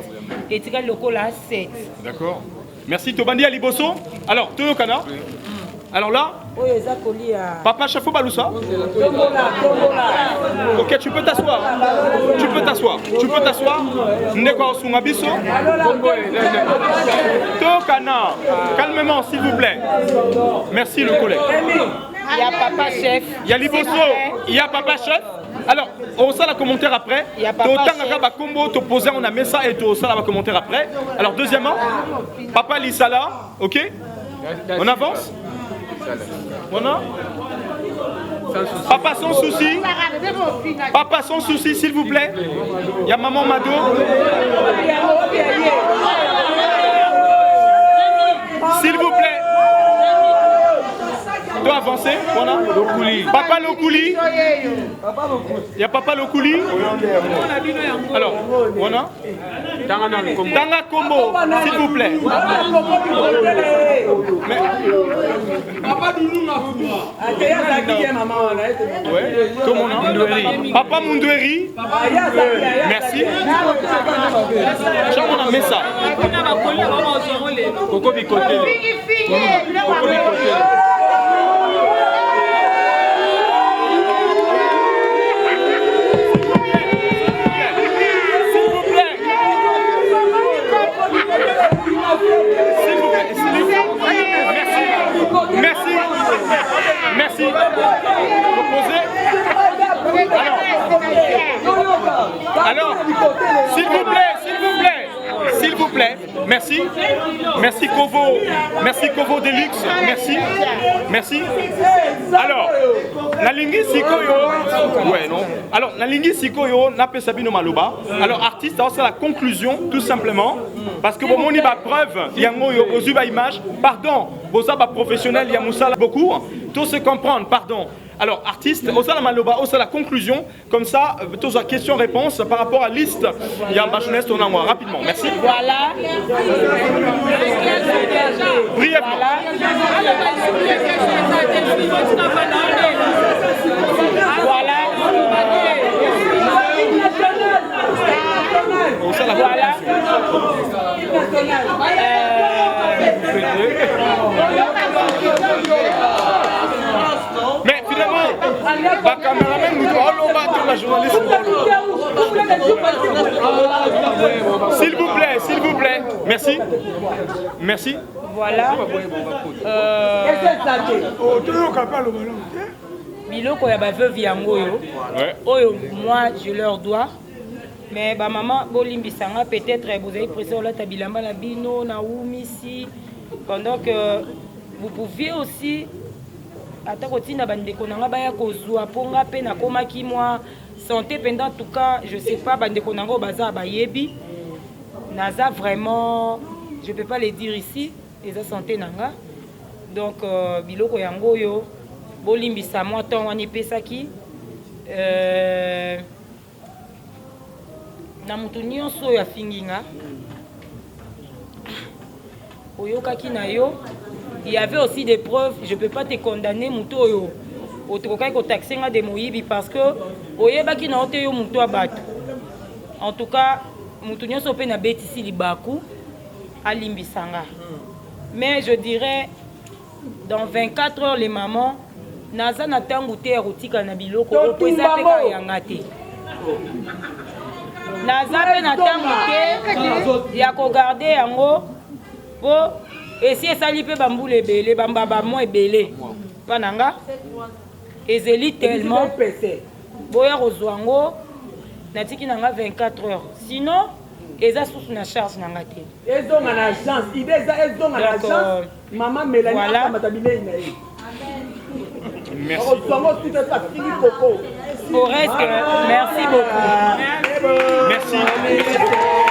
et tika lokola 7. D'accord. Merci Tobandi Aliboso. Alors Toyokana. Alors là, oyo eza colis ya Papa Chafo Baloussa. Tombola, tombola. Ok, tu peux t'asseoir. Tu peux t'asseoir. Tu peux t'asseoir. Ndeko osunga biso. Tokana. Calmement s'il vous plaît. Merci le collègue. Il y a papa chef. Il y a Liboso, il y a papa chef. Alors, on sera la commentaire après. Il y a papa Autant chef. que combo, to poser, on a mis ça et to ça la commentaire après. Alors, deuxièmement, papa Lissala, ok? On avance? On a? Papa sans souci. Papa sans souci, s'il vous plaît. Il y a maman Mado. S'il vous plaît. Doit avancer, voilà. Papa Lokouli. Il y a Papa Lokouli. Alors, voilà. Tanga Kombo, s'il vous plaît. Mais... Ouais. Comment on a? Papa Mundoueri. Merci. Jean, on a mis ça. Coco Bikote. Coco Bikote. Merci. Merci. Proposez. Alors, s'il vous plaît, s'il vous plaît, s'il vous plaît, merci. Merci Kovo. Merci Kovo Deluxe. Merci. Merci. Alors, nalingi sikoyo, ouais non. Alors, nalingi sikoyo napesa bino maloba. Alors artiste la conclusion tout simplement parce que bomoni ba preuve yango yo ozui ba image. Pardon, boza ba professionnel ya musala beaucoup. Tout se comprendre, pardon. Alors, artiste, osala maloba, osala conclusion, comme ça, tous la question-réponse par rapport à liste. Il y a un journaliste, on a moi, rapidement. Merci. Voilà. Brièvement. Voilà. Voilà. Mais finalement, ba cameraman mutu aloba to ba journaliste. S'il vous plaît, s'il vous plaît. Merci. Merci. Voilà. Euh... biloko ya baveuve yango oyo oyo moi je leur dois mais bamama bolimbisa nga peut-être bozali presse olata bilamba na bino nawumisi pendant que vous pouviez aussi ata kotinda bandeko na nga baya kozwa mpo nga mpe nakomaki mwa santé mpenza en tout cas je sais pas bandeko na nga oyo baza bayebi naza vraiment je peux pas le dire ici eza santé na nga donc euh, biloko yango oyo bolimbisa mwa ntongo wana epesaki euh, na moto nyonso oyo afingi nga oyokaki na yo il y avait aussi des preuves je peux pas te condamner moto oyo otokokaki kotaxe nga de moyibi parce que oyebaki na yo te yo moto ya bato en tout cas moto nyonso mpe nabetisi libaku alimbisa nga mais je dirais dans 24 heures les mamans naza na ntango te ya kotikala na biloko oyo po eza mpe kaka yanga te naza mpe na ntango te ya kogarde yango mpo esi esali mpe bambula ebele bamwa ebele mpa na nga ezeli tellement boya kozwa yango natiki na nga 24 heures sinon eza susu na charge na nga te ezonga na agence ide eza ezonga na agence euh, mama melanie akamata bilei na ye Au reste, merci beaucoup. Merci. Merci beaucoup.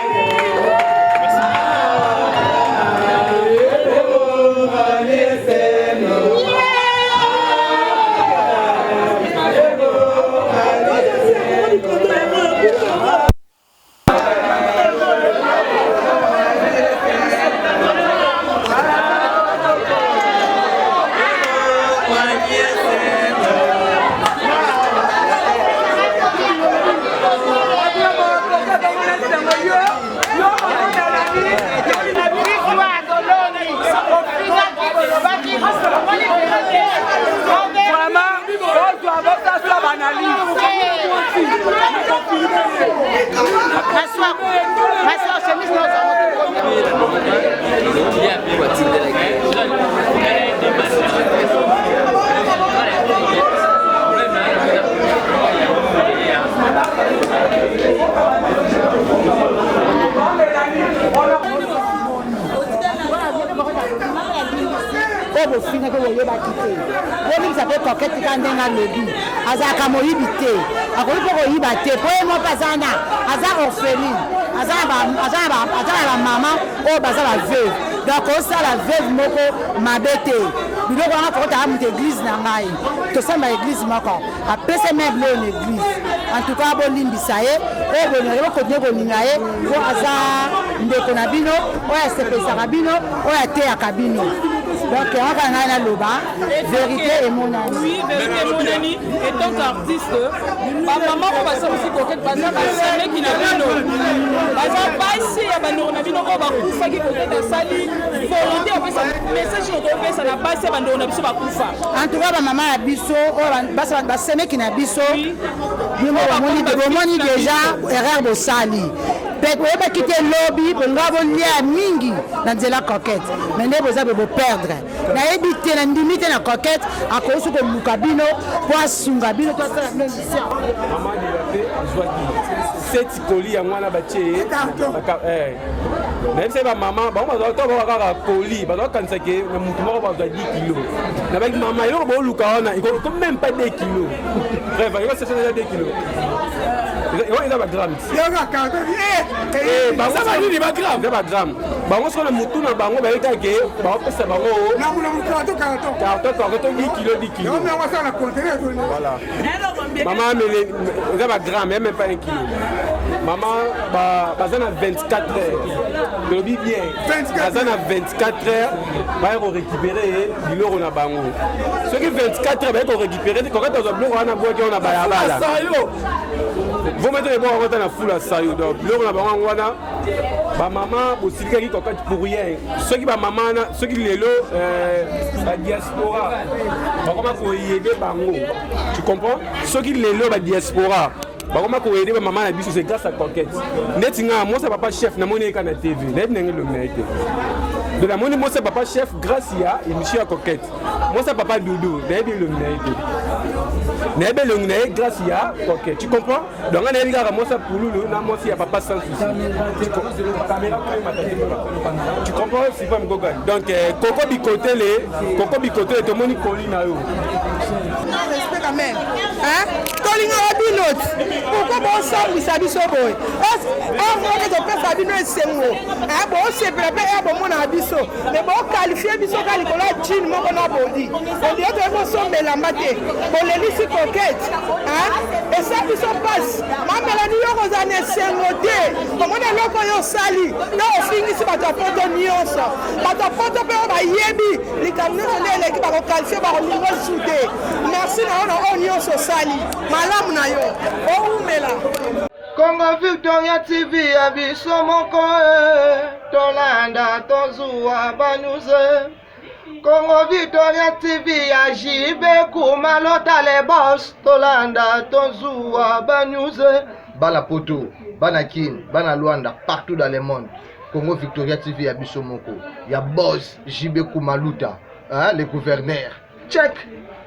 Oyo bofingaki boyebaki te bolimbisa mpe kokete ka ndenge alobi azalaka moyibi te akoki mpe koyiba te mpo ye moko aza na aza orpheline aza na bamama oyo baza baveuve donc osala veuve moko mabe te biloko wana kokotaka moto eglise na ngai tosamba eglise moko apesa meuble oyo na eglise en tout cas bolimbisa ye oyo bolingaki bokontinue kolinga ye mpo aza ndeko na bino oyo asepelisaka bino oyo ateyaka bino donc yango kaka ngai naloba verité emonani oui verité emonani etant qu'artiste bamama oyo basalisi kokete baza basemeki na bino baza basi ya bandeko na bino oyo bakufaki kokete asali volonté opesa message oyo topesa na basi ya bandeko na biso bakufa en tout cas bamama ya biso oyo basemeki na biso bino bomoni déjà erreur bosali. Boyebaki te lobi bolinga bolia mingi na nzela Coquette, mais nde boza boye boperdre. Nayebi te, nandimi te na Coquette akoki soki koluka bino mpo asunga bino to asala bino émission. Mama de la paix azwaki 7 colis, yango wana batie ye. Nayebisaki bamama bango bazwaka to bakoka kaka colis, bazwaka ke na mutu moko bazwa 10 kilo. Nabaki mama, eloko booluka wana eko même pas 2 kilo. Bref, eko sese eza 2 kilo, eza bagramme. Nini bagramme? Eza bagramme. Bango soki na mutu na bango bayebi kaka ke baopesa bango carton carton to 10 kilo 10 kilo. Voilà, mama amele, eza bagramme, ya même pas 1 kilo. Mama, baza na 24 heures, tolobi bien, baza na 24 heures baya korécupérer biloko na bango. Soki 24 heures baye korécupérer te, kokata ozwa biloko wana, bwaki wana balabala, vometele eboko akota na fula sayo. Donc biloko na bango yango wana. Bamama bosilikaki Kokati pour rien. Soki bamama wana, soki lelo badiaspora bakoma koaider bango, tu comprends? Soki lelo badiaspora bakoma koaider bamama na biso, c'est grâce à Coquette. Neti nga, mosa papa chef, namoni eka na TV, nayebi ndenge elongi na ye te. Donc namoni mosa papa chef grâce ya émission ya Coquette. Mosa papa Dudu, nayebi elongi na ye te, nayebi elongi na ye grâce ya Coquette, tu comprends? Donc nga nayebi kaka mwasi ya Pululu na mwasi ya papa Sans Souci. Tu comprends? Sifa Mokokani. Donc koko bikotele, koko bikotele, tomoni colis na yo. Respect quand même, hein? Tolingaka bino ti, pourquoi bosambwisa biso boye? Eke topesa bino esengo, bosepela mpe ere bomonaka biso, mais boqualifier biso ka likolo ya jean moko na body. Ondire toye bosomba elamba te. Bolelisi Coquette, esa biso mpasi. Mamelani, yo kozala na esengo te. Omoni eloko oyo osali na ofingisi bato ya Poto nyonso. Bato ya Poto mpe oyo bayebi likambo nyonso nde eleki, bakoqualifier, bakolinga lisusu te. Merci na yo na oyo nyonso osali malamu na yo, oumela. Congo Victoria TV ya biso moko, tolanda, tozuwa banews. Congo Victoria TV ya JB Kumalota le boss, tolanda, tozuwa banews. Bana Poto, bana Kin, bana Luanda, partout dans le monde, Congo Victoria TV ya biso moko, ya boss JB Kumaluta, hein, le gouverneur check.